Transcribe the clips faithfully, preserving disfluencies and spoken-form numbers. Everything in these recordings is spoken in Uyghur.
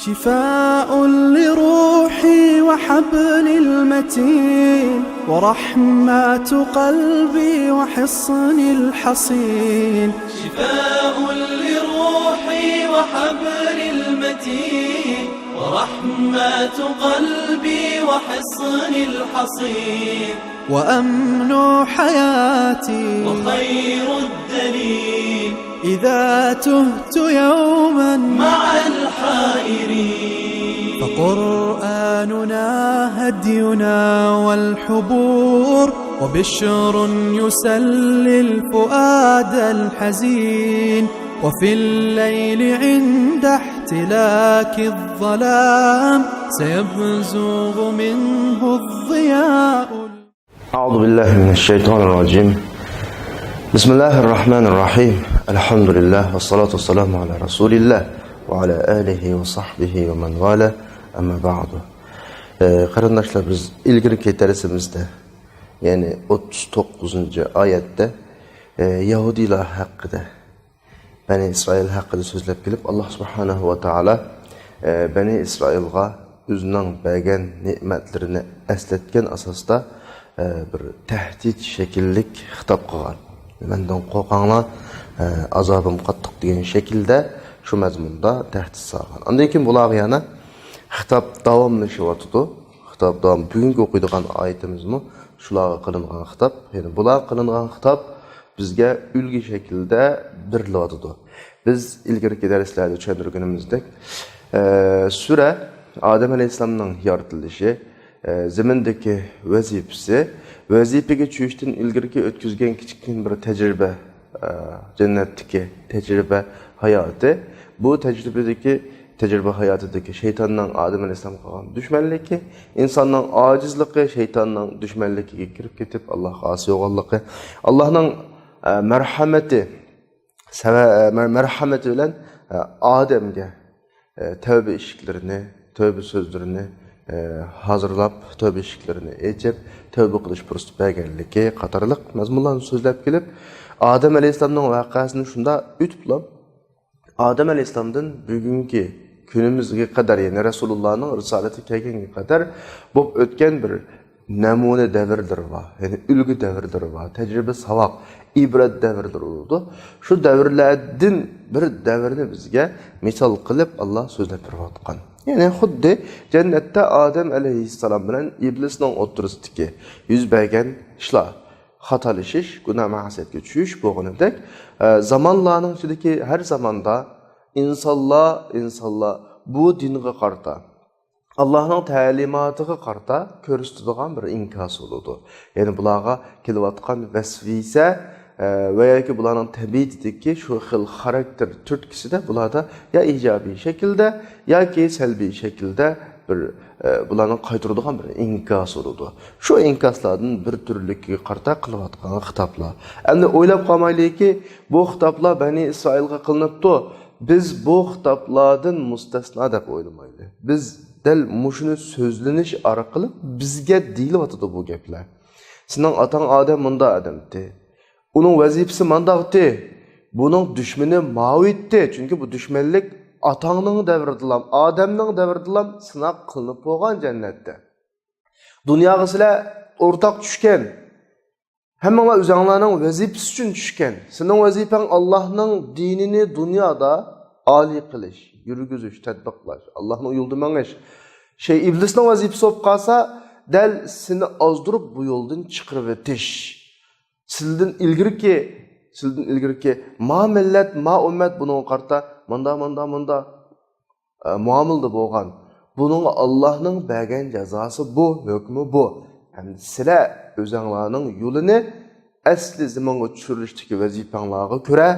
شفاء لروحي وحبل المتين، ورحمة قلبي وحصن الحصين. شفاء لروحي وحبل المتين، ورحمة قلبي وحصن الحصين. وأمن حياتي وخير الدليل، إذا تهت يوما مع الحائرين. فقرآننا هدينا والحبور، وبشر يسلي الفؤاد الحزين. وفي الليل عند احتلاك الظلام، سيبزغ منه الضياء. أعوذ بالله من الشيطان الرجيم. بسم الله الرحمن الرحيم. الحمد لله والصلاة والسلام على رسول الله وعلى آله وصحبه ومن والاه. أما بعد. ئە، قېرىنداشلار، بىز ئىلگىرىكى دەرسىمىزدە، يەنى ئوتتۇز توققۇزىنچى ئايەتتە، ئە، يەھۇدىيلار ھەققىدە، بەنى ئىسرائىل ھەققىدە سۆزلەپ كېلىپ، ئاللا سۇبھانەھۇ ۋە تائالا، ئە، بەنى ئىسرائىلغا ئۆزىنىڭ بەرگەن نېمەتلىرىنى ئەسلەتكەن ئاساستا، ئە، بىر تەھدىت شەكىللىك خىتاب قىلغان. «مەندىن قورقاڭلار، ئە، ئازابىم قاتتىق» دېگەن شەكىلدە شۇ مەزمۇندا تەھدىت سالغان. ئاندىن كېيىن بۇلارغا يەنە خىتاب داۋاملىشىۋاتىدۇ. خىتاب داۋام، بۈگۈنكى ئوقۇيدىغان ئايىتىمىزمۇ شۇلارغا قىلىنغان خىتاب. يەنى بۇلارغا قىلىنغان خىتاب بىزگە ئۈلگە شەكلىدە بېرىلىۋاتىدۇ. بىز ئىلگىرىكى دەرسلەردە چۈشەندۈرگىنىمىزدەك، ئە، سۈرە ئادەم ئەلەيھىسسالامنىڭ يارىتىلىشى، ئە، زېمىندىكى ۋەزىپىسى، ۋەزىپىگە چۈشۈشتىن ئىلگىرىكى ئۆتكۈزگەن كىچىككىنە بىر تەجرىبە، ئە، جەننەتتىكى تەجرىبە ھاياتى. بۇ تەجرىبىدىكى، تەجرىبە ھاياتىدىكى شەيتاننىڭ ئادەم ئەلەيھىسسالامغا قىلغان دۈشمەنلىكى، ئىنساننىڭ ئاجىزلىقى، شەيتاننىڭ دۈشمەنلىكىگە كىرىپ كېتىپ، ئاللاھقا ئاسىي بولغانلىقى، ئاللاھنىڭ، ئە، مەرھەمىتى، سەۋە-، مەر-، مەرھەمىتى بىلەن، ئە، ئادەمگە، ئە، تەۋبە ئىشىكلىرىنى، تەۋبە سۆزلىرىنى، ئە، ھازىرلاپ، تەۋبە ئىشىكلىرىنى ئېچىپ، تەۋبە قىلىش پۇرسىتى بەرگەنلىكى قاتارلىق مەزمۇنلارنى سۆزلەپ كېلىپ، ئادەم ئەلەيھىسسالامنىڭ ۋەقەسىنى شۇنداق ئۆتۈپلا، ئادەم ئەلەيھىسسالامدىن بۈگۈنكى كۈنىمىزگە قەدەر، يەنى رەسۇلۇللانىڭ رىسالىتى كەلگەنگە قەدەر بولۇپ ئۆتكەن بىر نەمۇنە دەۋرلىرى بار، يەنى ئۈلگە دەۋرلىرى بار، تەجرىبە، ساۋاق، ئىبرەت دەۋرلىرى بولىدۇ. شۇ دەۋرلەردىن بىر دەۋرنى بىزگە مىسال قىلىپ ئاللا سۆزلەپ بېرىۋاتقان. يەنى خۇددى جەننەتتە ئادەم ئەلەيھىسسالام بىلەن ئىبلىسنىڭ ئوتتۇرىسىدىكى يۈز بەرگەن ئىشلار، خاتالىشىش، گۇناھ مەسىيەتكە چۈشۈش بولغىنىدەك، ئە، زامانلارنىڭ ئىچىدىكى ھەر زاماندا ئىنسانلار، ئىنسانلار بۇ دىنغا قارىتا، ئاللاھنىڭ تەلىماتىغا قارىتا كۆرسىتىدىغان بىر ئىنكاس بولىدۇ. يەنى بۇلارغا كېلىۋاتقان ۋەسۋەسە، ئە، ۋە ياكى بۇلارنىڭ تەبىئىتىدىكى شۇ خىل خاراكتېر تۈرتكىسىدە بۇلاردا يا ئىجابىي شەكىلدە ياكى سەلبىي شەكىلدە بىر، ئە، بۇلارنىڭ قايتۇرىدىغان بىر ئىنكاس بولىدۇ. شۇ ئىنكاسلاردىن بىر تۈرلۈككە قارىتا قىلىۋاتقان خىتابلار. ئەمدى ئويلاپ قالمايلىكى، بۇ خىتابلار بەنى ئىسرائىلغا قىلىنىپتۇ، بىز بۇ خىتابلاردىن مۇستەسنا دەپ ئويلىمايلى. بىز دەل مۇشۇنى سۆزلىنىش ئارقىلىق بىزگە دېيىلىۋاتىدۇ بۇ گەپلەر. سېنىڭ ئاتاڭ ئادەم مۇنداق ئادەمتى. ئۇنىڭ ۋەزىپىسى مانداقتى. بۇنىڭ دۈشمىنى ماۋۇ ئىدى. چۈنكى بۇ دۈشمەنلىك ئاتاڭنىڭ دەۋرىدىلام، ئادەمنىڭ دەۋرىدىلام سىناق قىلىنىپ بولغان جەننەتتە. دۇنياغا سىلەر ئورتاق چۈشكەن. ھەممىڭلار ئۆزەڭلارنىڭ ۋەزىپىسى ئۈچۈن چۈشكەن. سېنىڭ ۋەزىپەڭ ئاللاھنىڭ دىنىنى دۇنيادا ئالىي قىلىش، يۈرگۈزۈش، تەتبىقلاش، ئاللاھنىڭ يولىدا مېڭىش. شەي ئىبلىسنىڭ ۋەزىپىسى بولۇپ قالسا، دەل سېنى ئازدۇرۇپ بۇ يولدىن چىقىرىۋېتىش. سىلىدىن ئىلگىرىكى، سىلىدىن ئىلگىرىكى ما مىللەت، ما ئۈممەت بۇنىڭغا قارىتا ماندا، ماندا، ماندا، ئە، مۇئامىلىدە بولغان. بۇنىڭغا ئاللاھنىڭ بەرگەن جازاسى بۇ، ھۆكمى بۇ. ھەمدە سىلەر ئۆزەڭلارنىڭ يولىنى ئەسلى زېمىنغا چۈشۈرۈلۈشتىكى ۋەزىپەڭلارغا كۆرە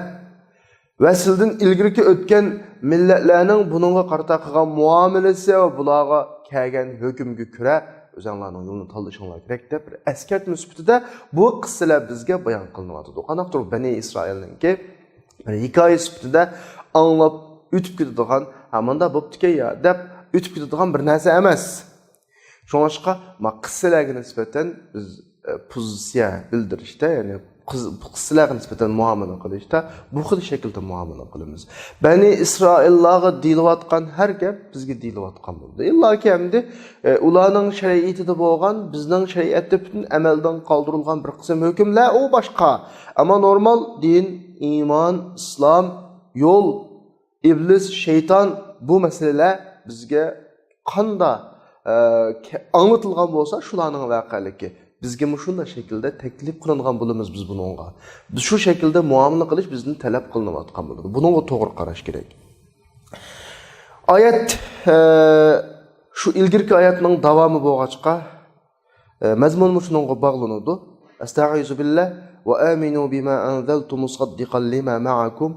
ۋە سىلىدىن ئىلگىرىكى ئۆتكەن مىللەتلەرنىڭ بۇنىڭغا قارىتا قىلغان مۇئامىلىسى ۋە بۇلارغا كەلگەن ھۆكۈمگە كۆرە ئۆزەڭلارنىڭ يولىنى تاللىشىڭلار كېرەك دەپ بىر ئەسكەرتمە سۈپىتىدە بۇ قىسسىلەر بىزگە بايان قىلىنىۋاتىدۇ. قانداقتۇر بەنى ئىسرائىلنىڭكى بىر ھېكايە سۈپىتىدە ئاڭلاپ ئۆتۈپ كېتىدىغان، ھە، مۇنداق بوپتىكەن يا دەپ ئۆتۈپ كېتىدىغان بىر نەرسە ئەمەس. شۇڭلاشقا ما قىسسىلەرگە نىسبەتەن بىز، ئە، پوزىتسىيە بىلدۈرۈشتە، يەنى قىز-، قىسسىلەرگە نىسبەتەن مۇئامىلە قىلىشتا بۇ خىل شەكىلدە مۇئامىلە قىلىمىز. بەنى ئىسرائىللارغا دېيىلىۋاتقان ھەر گەپ بىزگە دېيىلىۋاتقان بولىدۇ. ئىللاكى ئەمدى، ئە، ئۇلارنىڭ شەرىئىتىدە بولغان، بىزنىڭ شەرىئەتتە پۈتۈن ئەمەلدىن قالدۇرۇلغان بىر قىسىم ھۆكۈملەر ئۇ باشقا. ئەمما نورمال دىن، ئىمان، ئىسلام، يول، ئىبلىس، شەيتان، بۇ مەسىلىلەر بىزگە قاندا، ئە، كە-، ئاڭلىتىلغان بولسا، شۇلارنىڭ ۋەقەلىكى. بىزگە مۇشۇنداق شەكىلدە تەكلىپ قىلىنغان بولىمىز بىز بۇنىڭغا. بىز شۇ شەكىلدە مۇئامىلە قىلىش بىزدىن تەلەپ قىلىنىۋاتقان بولىدۇ. بۇنىڭغا توغرا قاراش كېرەك. ئايەت، ئە، شۇ ئىلگىرىكى ئايەتنىڭ داۋامى بولغاچقا، ئە، مەزمۇنمۇ شۇنىڭغا باغلىنىدۇ. ئەستەئىزۇ بىللا. وآمنوا بما أنزلت مصدقا لما معكم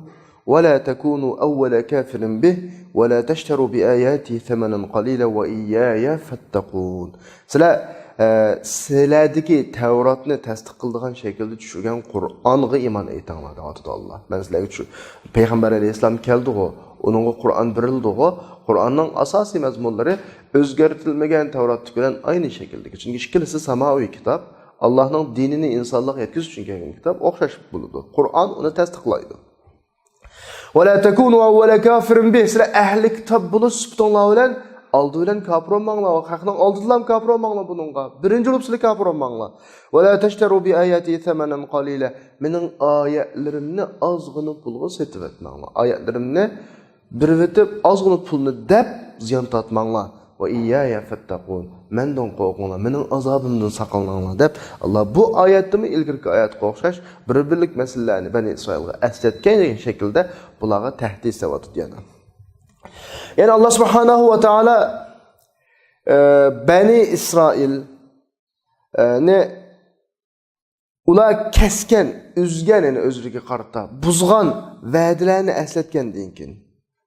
ولا تكونوا أول كافر به ولا تشتروا بآياتي ثمنا قليلا وإياي فاتقون. سىلەر، ئە، سىلەردىكى تەۋراتنى تەستىق قىلىدىغان شەكىلدە چۈشۈرگەن قۇرئانغا ئىمان ئېيتىڭلار، دەۋاتىدۇ ئاللا. مەن سىلەرگە چۈ-، پەيغەمبەر ئەلەيھىسسالام كەلدىغۇ، ئۇنىڭغا قۇرئان بېرىلدىغۇ، قۇرئاننىڭ ئاساسىي مەزمۇنلىرى ئۆزگەرتىلمىگەن تەۋراتتىكى بىلەن ئاينى شەكىلدىكى. چۈنكى ئىككىلىسى ساماۋىي كىتاب، ئاللانىڭ دىنىنى ئىنسانلىققا يەتكۈزۈش ئۈچۈن كەلگەن كىتاب، ئوخشاش بولىدۇ. قۇرئان ئۇنى تەستىقلايدۇ. ولا تكونوا أول كافر به، سىلەر ئەھلى كىتاب بولۇش سۈپىتىڭلار بىلەن ئالدى بىلەن كاپىر بولماڭلار، خەقنىڭ ئالدىدىلا كاپىر بولماڭلار بۇنىڭغا. بىرىنچى بولۇپ سىلەر كاپىر بولماڭلار. ولا تشتروا بآياتي ثمنا قليلا، مېنىڭ ئايەتلىرىمنى ئازغىنا پۇلغا سېتىۋەتمەڭلار. ئايەتلىرىمنى بېرىۋېتىپ، ئازغىنا پۇلنى دەپ زىيان تارتماڭلار. وإياي فاتقون، مەندىن قورقۇڭلار، مېنىڭ ئازابىمدىن ساقلىنىڭلار دەپ، ئاللا بۇ ئايەتتىمۇ ئىلگىرىكى ئايەتكە ئوخشاش بىر-بىرلىك مەسىلىلەرنى بەنى ئىسرائىلغا ئەسلەتكەن دېگەن شەكىلدە بۇلارغا تەھدىت سېلىۋاتىدۇ يەنە. يەنى ئاللا سۇبھانەھۇ ۋە تائالا، ئە، بەنى ئىسرائىل، ئە، نى ئۇلار كەسكەن، ئۈزگەن، يەنى ئۆزلىرىگە قارىتا بۇزغان ۋەدىلەرنى ئەسلەتكەندىن كېيىن،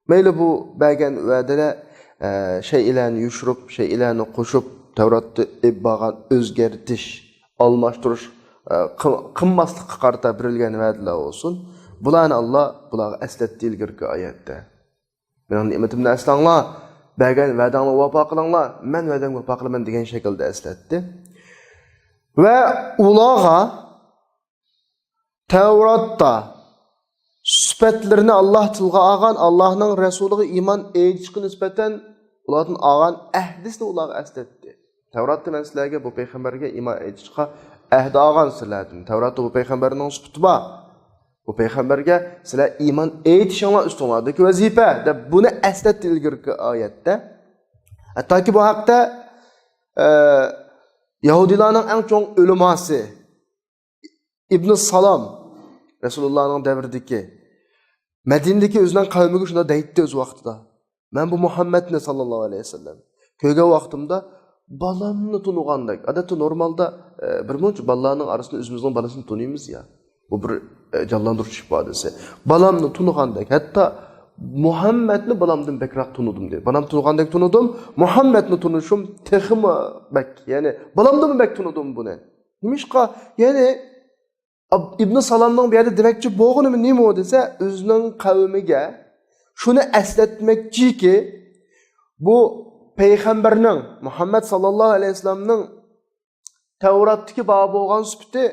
مەيلى بۇ بەرگەن ۋەدىلەر، ئە، شەيئىلەرنى يوشۇرۇپ، شەيئىلەرنى قوشۇپ، تەۋراتتا ئېلىپ بارغان ئۆزگەرتىش، ئالماشتۇرۇش، ئە، قىل-، قىلماسلىققا قارىتا بېرىلگەن ۋەدىلەر بولسۇن، بۇلارنى ئاللا بۇلارغا ئەسلەتتى ئىلگىرىكى ئايەتتە. مېنىڭ نېمىتىمنى ئەسلەڭلار، بەرگەن ۋەدەڭلارغا ۋاپا قىلىڭلار، مەن ۋەدەمگە ۋاپا قىلىمەن دېگەن شەكىلدە ئەسلەتتى. ۋە ئۇلارغا تەۋراتتا سۈپەتلىرىنى ئاللا تىلغا ئالغان، ئاللانىڭ رەسۇلىغا ئىمان ئېيتىشقا نىسبەتەن ئۇلاردىن ئالغان ئەھدىسىنى ئۇلارغا ئەسلەتتى. تەۋراتتا مەن سىلەرگە، بۇ پەيغەمبەرگە ئىمان ئېيتىشقا ئەھدە ئالغان سىلەردىن. تەۋراتتا بۇ پەيغەمبەرنىڭ سۈپىتى بار. بۇ پەيغەمبەرگە سىلەر ئىمان ئېيتىشىڭلار ئۈستۈڭلاردىكى ۋەزىپە دەپ بۇنى ئەسلەتتى ئىلگىرىكى ئايەتتە. ھەتتاكى بۇ ھەقتە، ئە، يەھۇدىيلارنىڭ ئەڭ چوڭ ئۆلىماسى ئىبنى سالام، رەسۇلۇللانىڭ دەۋرىدىكى، مەدىنىدىكى ئۆزىنىڭ قەۋمىگە شۇنداق دەيتتى ئۆز ۋاقتىدا. مەن بۇ مۇھەممەدنى ساللاللاھۇ ئەلەيھى ۋەسەللەم كۆرگەن ۋاقتىمدا بالامنى تونۇغاندەك. ئادەتتە نورمالدا، ئە، بىر مۇنچە بالىلارنىڭ ئارىسىدا ئۆزىمىزنىڭ بالىسىنى تونۇيمىز يا. بۇ بىر، ئە، جانلاندۇرۇش ئىپادىسى. بالامنى تونۇغاندەك، ھەتتا مۇھەممەدنى بالامدىن بەكرەك تونۇدۇم دەيدۇ. بالامنى تونۇغاندەك تونۇدۇم، مۇھەممەدنى تونۇشۇم تېخىمۇ بەك، يەنى بالامدىنمۇ بەك تونۇدۇم بۇنى. نېمىشقا؟ يەنى ئاب-، ئىبنى سالامنىڭ بۇ يەردە دېمەكچى بولغىنى نېمە دېسە، ئۆزىنىڭ قەۋمىگە شۇنى ئەسلەتمەكچىكى، بۇ پەيغەمبەرنىڭ، مۇھەممەد ساللاللاھۇ ئەلەيھى ۋەسەللەمنىڭ تەۋراتتىكى بار بولغان سۈپىتى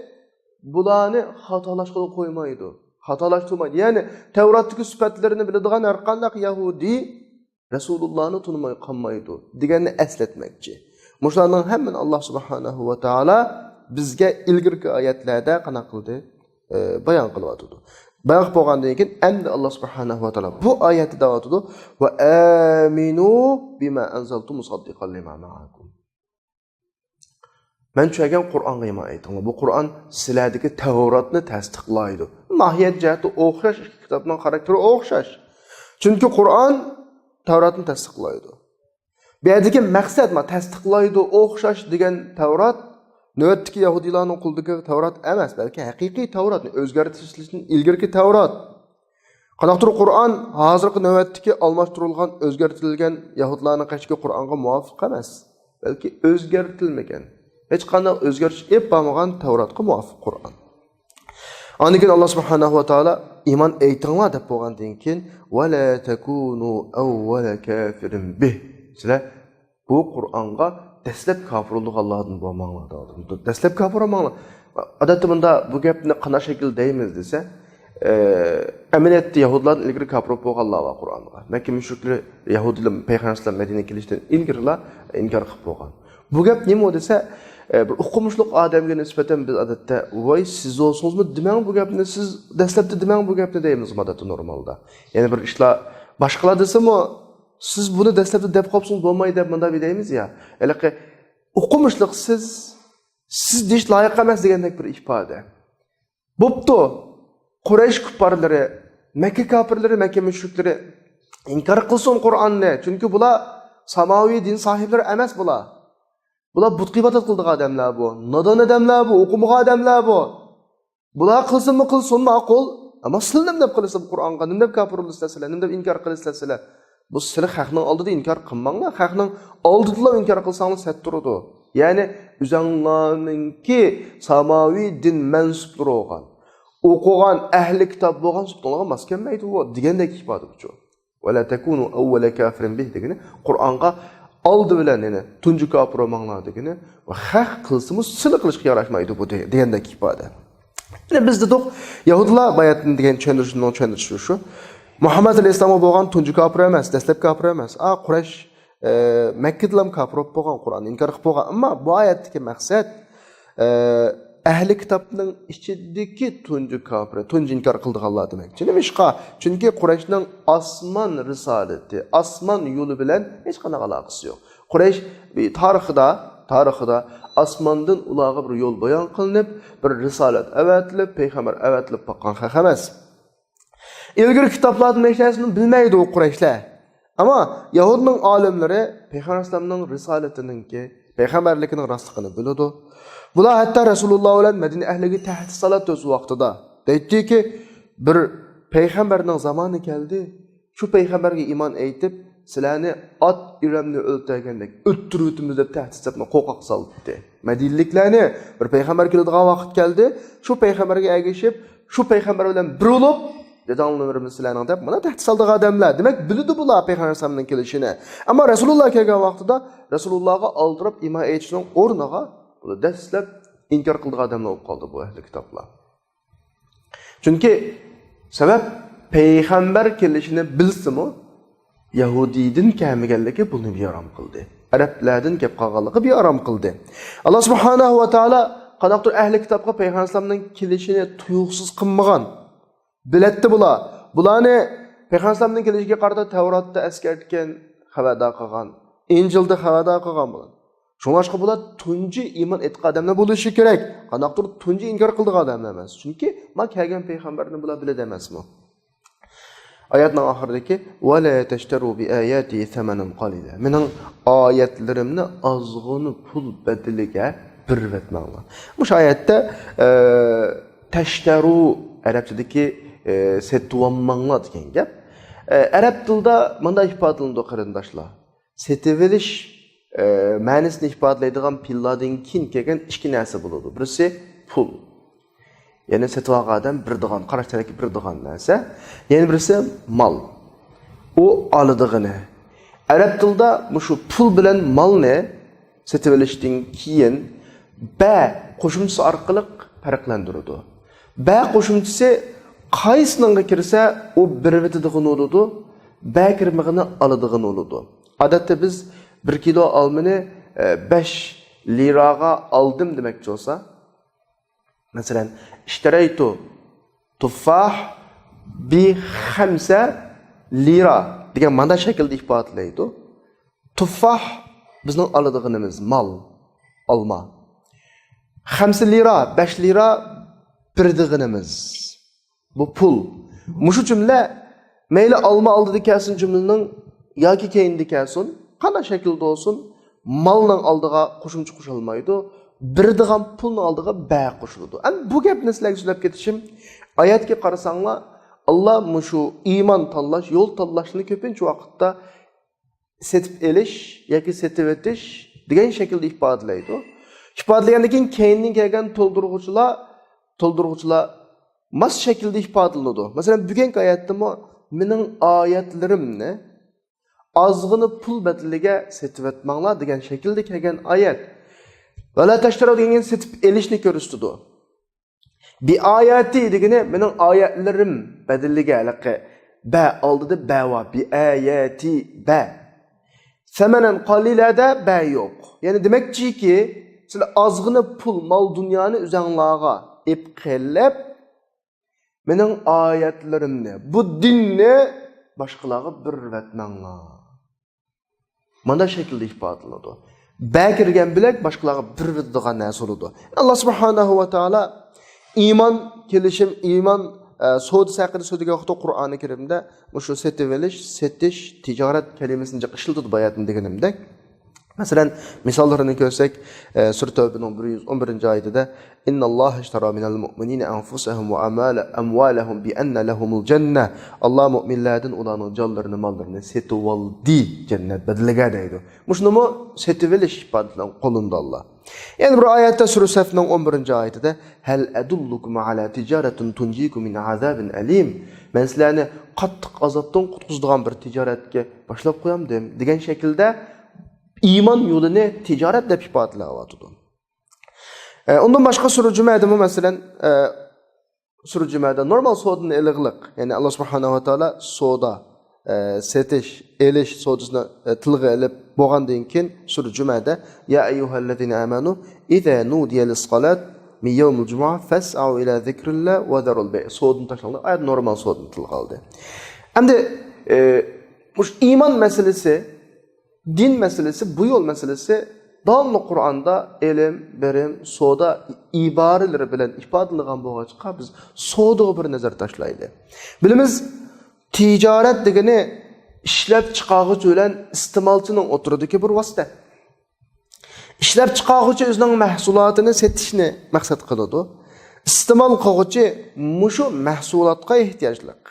بۇلارنى خاتالاشقىلى قويمايدۇ. خاتالاشتۇرمايدۇ. يەنى تەۋراتتىكى سۈپەتلىرىنى بىلىدىغان ھەر قانداق يەھۇدىي رەسۇلۇللانى تونۇماي قالمايدۇ دېگەننى ئەسلەتمەكچى. مۇشۇلارنىڭ ھەممىنى ئاللا سۇبھانەھۇ ۋە تائالا بىزگە ئىلگىرىكى ئايەتلەردە قانداق قىلدى؟ ئە، بايان قىلىۋاتىدۇ. بايان قىلىپ بولغاندىن كېيىن ئەمدى ئاللا سۇبھانەھۇ ۋە تائالا بۇ ئايەتتە دەۋاتىدۇ، ۋە ئامىنۇ بىما ئەنزەلتۇ مۇسەددىقەن لىما مەئەكۇم. مەن چۈشەرگەن قۇرئانغا ئىمان ئېيتىڭلار. بۇ قۇرئان سىلەردىكى تەۋراتنى تەستىقلايدۇ. ماھىيەت جەھەتتە ئوخشاش، ئىككى كىتابنىڭ خاراكتېرى ئوخشاش. چۈنكى قۇرئان تەۋراتنى تەستىقلايدۇ. بۇ يەردىكى مەقسەت، ما، تەستىقلايدۇ، ئوخشاش دېگەن تەۋرات نۆۋەتتىكى يەھۇدىيلارنىڭ قولىدىكى تەۋرات ئەمەس، بەلكى ھەقىقىي تەۋراتنى، ئۆزگەرتىشتىن ئىلگىرىكى تەۋرات. قانداقتۇر قۇرئان ھازىرقى نۆۋەتتىكى ئالماشتۇرۇلغان، ئۆزگەرتىلگەن يەھۇدلارنىڭ قېشىدىكى قۇرئانغا مۇۋاپىق ئەمەس، بەلكى ئۆزگەرتىلمىگەن، ھېچقانداق ئۆزگەرتىش ئېلىپ بارمىغان تەۋراتقا مۇۋاپىق قۇرئان. ئاندىن كېيىن ئاللا سۇبھانەھۇ ۋە تائالا ئىمان ئېيتىڭلار دەپ بولغاندىن كېيىن، ۋە لا تەكۇنۇ ئەۋۋەلە كافىرىن بىھ. سىلەر بۇ قۇرئانغا دەسلەپ كاپىر بولىدىغانلاردىن بولماڭلار، دەۋاتىدۇ. دەسلەپ كاپىر بولماڭلار. ئادەتتە بۇندا بۇ گەپنى قانداق شەكىلدە دەيمىز دېسە، ئە، ئەمەلىيەتتە يەھۇدىيلاردىن ئىلگىرى كاپىر بولۇپ بولغانلار بار قۇرئانغا. مەككە مۇشرىكلىرى يەھۇدىيلار پەيغەمبەر ئەلەيھىسسالام مەدىنىگە كېلىشتىن ئىلگىرىلا ئىنكار قىلىپ بولغان. بۇ گەپ نېمە دېسە، ئە، بىر ئوقۇمۇشلۇق ئادەمگە نىسبەتەن بىز ئادەتتە، ۋاي، سىز بولسىڭىزمۇ دېمەڭ بۇ گەپنى، سىز دەسلەپتە دېمەڭ بۇ گەپنى دەيمىز ئادەتتە نورمالدا. يەنى بىر ئىشلار باشقىلار دېسىمۇ، سىز بۇنى دەسلەپتە دەپ قويۇپسىڭىز بولمايدۇ دەپ مۇنداق دەيمىز يا. ھېلىقى ئوقۇمۇشلۇق سىز، سىز دېيىش لايىق ئەمەس دېگەندەك بىر ئىپادە. بوپتۇ، قۇرەيش كۇپپارلىرى، مەككە كاپىرلىرى، مەككە مۇشرىكلىرى ئىنكار قىلسۇن قۇرئاننى. چۈنكى بۇلار ساماۋىي دىن ساھىبلىرى ئەمەس بۇلار. بۇلار بۇتقا ئىبادەت قىلىدىغان ئادەملەر بۇ. نادان ئادەملەر بۇ، ئوقۇمىغان ئادەملەر بۇ. بۇلار قىلسۇنمۇ قىلسۇن، ماقۇل. ئەمما سىلەر نېمە دەپ قىلىسىلەر قۇرئانغا؟ نېمە دەپ كاپىر بولىسىلەر سىلەر؟ نېمە دەپ ئىنكار قىلىسىلەر سىلەر؟ بۇ سىلەر خەقنىڭ ئالدىدا ئىنكار قىلماڭلار. خەقنىڭ ئالدىدىلا ئىنكار قىلساڭلار سەت تۇرىدۇ. يەنى ئۆزەڭلارنىڭكى ساماۋىي دىن مەنسۇپلىرى بولغان، ئوقۇغان ئەھلى كىتاب بولغان سۈپىتىڭلارغا ماس كەلمەيدۇ بۇ دېگەندەك ئىپادە بۇچۇ. «ولا تكونوا أول كافر به» دېگىنى قۇرئانغا ئالدى بىلەن، يەنى تۇنجى كاپىر بولماڭلار دېگىنى، ۋە خەق قىلسىمۇ سىلى قىلىشقا ياراشمايدۇ بۇ دېگەندەك ئىپادە. يەنى بىز دېدۇق، يەھۇدىيلار باياتتىن دېگەن چۈشەندۈرۈشنىڭ چۈشەندۈرۈشى شۇ. مۇھەممەد ئەلەيھىسسالامغا بولغان تۇنجى كاپىر ئەمەس، دەسلەپ كاپىر ئەمەس. ئا، قۇرەيش، ئە، مەككىدىلا كاپىر بولۇپ بولغان، قۇرئاننى ئىنكار قىلىپ بولغان. ئەمما بۇ ئايەتتىكى مەقسەت، ئە، ئەھلى كىتابنىڭ ئىچىدىكى تۇنجى كاپىر، تۇنجى ئىنكار قىلىدىغانلار دېمەكچى. نېمىشقا؟ چۈنكى قۇرەيشنىڭ ئاسمان رىسالىتى، ئاسمان يولى بىلەن ھېچقانداق ئالاقىسى يوق. قۇرەيش تارىخىدا، تارىخىدا ئاسماندىن ئۇلارغا بىر يول بايان قىلىنىپ، بىر رىسالەت ئەۋەتىلىپ، پەيغەمبەر ئەۋەتىلىپ باققان خەق ئەمەس. ئىلگىرى كىتابلاردىن ھېچ نەرسىنى بىلمەيدۇ ئۇ قۇرەيشلەر. ئەمما يەھۇدنىڭ ئالىملىرى پەيغەمبەر ئەلەيھىسسالامنىڭ رىسالىتىنىڭكى، پەيغەمبەرلىكىنىڭ راستلىقىنى بىلىدۇ. بۇلار ھەتتا رەسۇلۇللا بىلەن مەدىنە ئەھلىگە تەھدىت سالاتتى ئۆز ۋاقتىدا. دەيتتىكى، بىر پەيغەمبەرنىڭ زامانى كەلدى. شۇ پەيغەمبەرگە ئىمان ئېيتىپ، سىلەرنى ئات ئىرەمنى ئۆلتۈرگەندەك ئۆلتۈرۈۋېتىمىز دەپ تەھدىت سېلىپ، قورقاق سالدى. مەدىنىلىكلەرنى، بىر پەيغەمبەر كېلىدىغان ۋاقىت كەلدى، شۇ پەيغەمبەرگە ئەگىشىپ، شۇ پەيغەمبەر بىلەن بىر بولۇپ، جېدەللىنىۋېرىمىز سىلەرنىڭ دەپ، مانا تەھدىت سالىدىغان ئادەملەر. دېمەك، بىلىدۇ بۇلار پەيغەمبەر ئەلەيھىسسالامنىڭ كېلىشىنى. ئەمما رەسۇلۇللا كەلگەن ۋاقتىدا رەسۇلۇللاغا ئالدىراپ ئىمان ئېيتىشنىڭ ئورنىغا بۇلار دەسلەپ ئىنكار قىلىدىغان ئادەملەر بولۇپ قالدى بۇ ئەھلى كىتابلار. چۈنكى سەۋەب، پەيغەمبەر كېلىشىنى بىلسىمۇ، يەھۇدىيدىن كەلمىگەنلىكى بۇنى بىئارام قىلدى. ئەرەبلەردىن كەپ قالغانلىقى بىئارام قىلدى. ئاللا سۇبھانەھۇ ۋە تائالا قانداقتۇر ئەھلى كىتابقا پەيغەمبەر ئەلەيھىسسالامنىڭ كېلىشىنى تۇيۇقسىز قىلمىغان. بىلەتتى بۇلار. بۇلارنى پەيغەمبەر ئەلەيھىسسالامنىڭ كېلىشىگە قارىتا تەۋراتتا ئەسكەرتكەن، خەۋەردار قىلغان، ئىنجىلدا خەۋەردار قىلغان بۇلار. شۇڭلاشقا بۇلار تۇنجى ئىمان ئېيتقان ئادەملەر بولۇشى كېرەك. قانداقتۇر تۇنجى ئىنكار قىلىدىغان ئادەملەر ئەمەس. چۈنكى ما كەلگەن پەيغەمبەرنى بۇلار بىلىدۇ ئەمەسمۇ؟ ئايەتنىڭ ئاخىرىدىكى، «ولا تشتروا بآياتي ثمنا قليلا». مېنىڭ ئايەتلىرىمنى ئازغىنە پۇل بەدىلىگە بېرىۋەتمەڭلار. مۇشۇ ئايەتتە، ئە، تەشتەرۇ ئەرەبچىدىكى، ئە، سېتىۋالماڭلار دېگەن گەپ. ئە، ئەرەب تىلىدا مۇنداق ئىپادىلىنىدۇ، قېرىنداشلار. سېتىۋېلىش، ئە، مەنىسىنى ئىپادىلەيدىغان پېئىللاردىن كېيىن كەلگەن ئىككى نەرسە بولىدۇ. بىرسى پۇل. يەنى سېتىۋالغان ئادەم بېرىدىغان، قاراش تەرەپكە بېرىدىغان نەرسە. يەنە بىرسى مال. ئۇ ئالىدىغىنى. ئەرەب تىلىدا مۇشۇ پۇل بىلەن مالنى سېتىۋېلىشتىن كېيىن بە قوشۇمچىسى ئارقىلىق پەرقلەندۈرىدۇ. بە قوشۇمچىسى قايسىنىڭغا كىرسە، ئۇ بېرىۋېتىدىغىنى بولىدۇ، بە كىرمىغىنى ئالىدىغىنى بولىدۇ. ئادەتتە بىز بىر كىلو ئالمىنى، ئە، بەش لىراغا ئالدىم دېمەكچى بولسا، مەسىلەن، اشتريت تفاح بخمسة ليرة دېگەن مانا شەكىلدە ئىپادىلەيدۇ. تۇففاھ بىزنىڭ ئالىدىغىنىمىز، مال، ئالما. خەمسە لىرا، بەش لىرا بېرىدىغىنىمىز. بۇ پۇل. مۇشۇ جۈملە مەيلى ئالما ئالدىدا كەلسۇن جۈملىنىڭ ياكى كەينىدە كەلسۇن، قانداق شەكىلدە بولسۇن، مالنىڭ ئالدىغا قوشۇمچە قوشۇلمايدۇ. بېرىدىغان پۇلنىڭ ئالدىغا بە قوشۇلىدۇ. ئەمدى بۇ گەپنى سىلەرگە سۆزلەپ كېتىشىم، ئايەتكە قارىساڭلار، ئاللا مۇشۇ ئىمان تاللاش، يول تاللاشنى كۆپىنچە ۋاقىتتا سېتىپ ئېلىش ياكى سېتىۋېتىش دېگەن شەكىلدە ئىپادىلەيدۇ. ئىپادىلىگەندىن كېيىن، كەينىدىن كەلگەن تولدۇرغۇچىلار، تولدۇرغۇچىلار ماس شەكىلدە ئىپادىلىنىدۇ. مەسىلەن، بۈگۈنكى ئايەتتىمۇ، «مېنىڭ ئايەتلىرىمنى ئازغىنە پۇل بەدىلىگە سېتىۋەتمەڭلار» دېگەن شەكىلدە كەلگەن ئايەت. «ۋەلا تەشتەرۇ» دېگەن سېتىپ ئېلىشنى كۆرسىتىدۇ. بىئاياتى دېگىنى مېنىڭ ئايەتلىرىم بەدىلىگە ھېلىقى بە ئالدىدا بە بار. بىئاياتى بە. سەمەنەن قەلىلەدە بە يوق. يەنى دېمەكچىكى، سىلەر ئازغىنە پۇل، مال-دۇنيانى ئۆزەڭلارغا ئېپ قېلىپ، مېنىڭ ئايەتلىرىمنى، بۇ دىننى باشقىلارغا بېرىۋەتمەڭلار. مانا شەكىلدە ئىپادىلىنىدۇ. بە كىرگەن بىلەك باشقىلارغا بېرىۋېتىدىغان نەرسە بولىدۇ. ئاللا سۇبھانەھۇ ۋە تائالا ئىمان كېلىشىم، ئىمان، ئە، سودىسى ھەققىدە سۆزلىگەن ۋاقىتتا قۇرئانى كەرىمدە مۇشۇ سېتىۋېلىش، سېتىش، تىجارەت كەلىمىسىنى جىق ئىشلىتىدۇ باياتىن دېگىنىمدەك. مەسىلەن، مىساللىرىنى كۆرسەك، ئە، سۈرە تەۋبىنىڭ بىر يۈز ئون بىرىنچى ئايىتىدە، «إن الله اشترى من المؤمنين أنفسهم وأموالهم بأن لهم الجنة.» ئاللا مۆمىنلەردىن ئۇلارنىڭ جانلىرىنى، ماللىرىنى سېتىۋالدى جەننەت بەدىلىگە دەيدۇ. مۇشۇنىمۇ سېتىۋېلىش ئىپادىسى بىلەن قوللىنىدۇ ئاللا. يەنە بىر ئايەتتە سۈرە سەفنىڭ ئون بىرىنچى ئايىتىدە، «هل أدلكم على تجارة تنجيكم من عذاب أليم.» مەن سىلەرنى قاتتىق ئازابتىن قۇتقۇزىدىغان بىر تىجارەتكە باشلاپ قويامدىم دېگەن شەكىلدە ئىمان يولىنى تىجارەت دەپ ئىپادىلەۋاتىدۇ. ئە، ئۇندىن باشقا سۈرە جۈمەدىمۇ، مەسىلەن، ئە، سۈرە جۈمەدە نورمال سودىنى ئېلىغلىق، يەنى ئاللا سۇبھانەھۇ ۋە تائالا سودا، ئە، سېتىش، ئېلىش سودىسىنى، ئە، تىلغا ئېلىپ بولغاندىن كېيىن سۈرە جۈمەدە، يا أيها الذين آمنوا إذا نودي للصلاة من يوم الجمعة فاسعوا إلى ذكر الله وذروا البيع. سودىنى تاشلاڭلار. ئايەت نورمال سودىنى تىلغا ئالدى. ئەمدى، ئە، مۇشۇ ئىمان مەسىلىسى، دىن مەسىلىسى، بۇ يول مەسىلىسى داۋاملىق قۇرئاندا ئېلىم، بېرىم، سودا ئىبارىلىرى بىلەن ئىپادىلىنىدىغان بولغاچقا، بىز سودىغا بىر نەزەر تاشلايلى. بىلىمىز، تىجارەت دېگىنى ئىشلەپچىقارغۇچى بىلەن ئىستېمالچىنىڭ ئوتتۇرىدىكى بىر ۋاسىتە. ئىشلەپچىقارغۇچى ئۆزىنىڭ مەھسۇلاتىنى سېتىشنى مەقسەت قىلىدۇ. ئىستېمال قىلغۇچى مۇشۇ مەھسۇلاتقا ئېھتىياجلىق.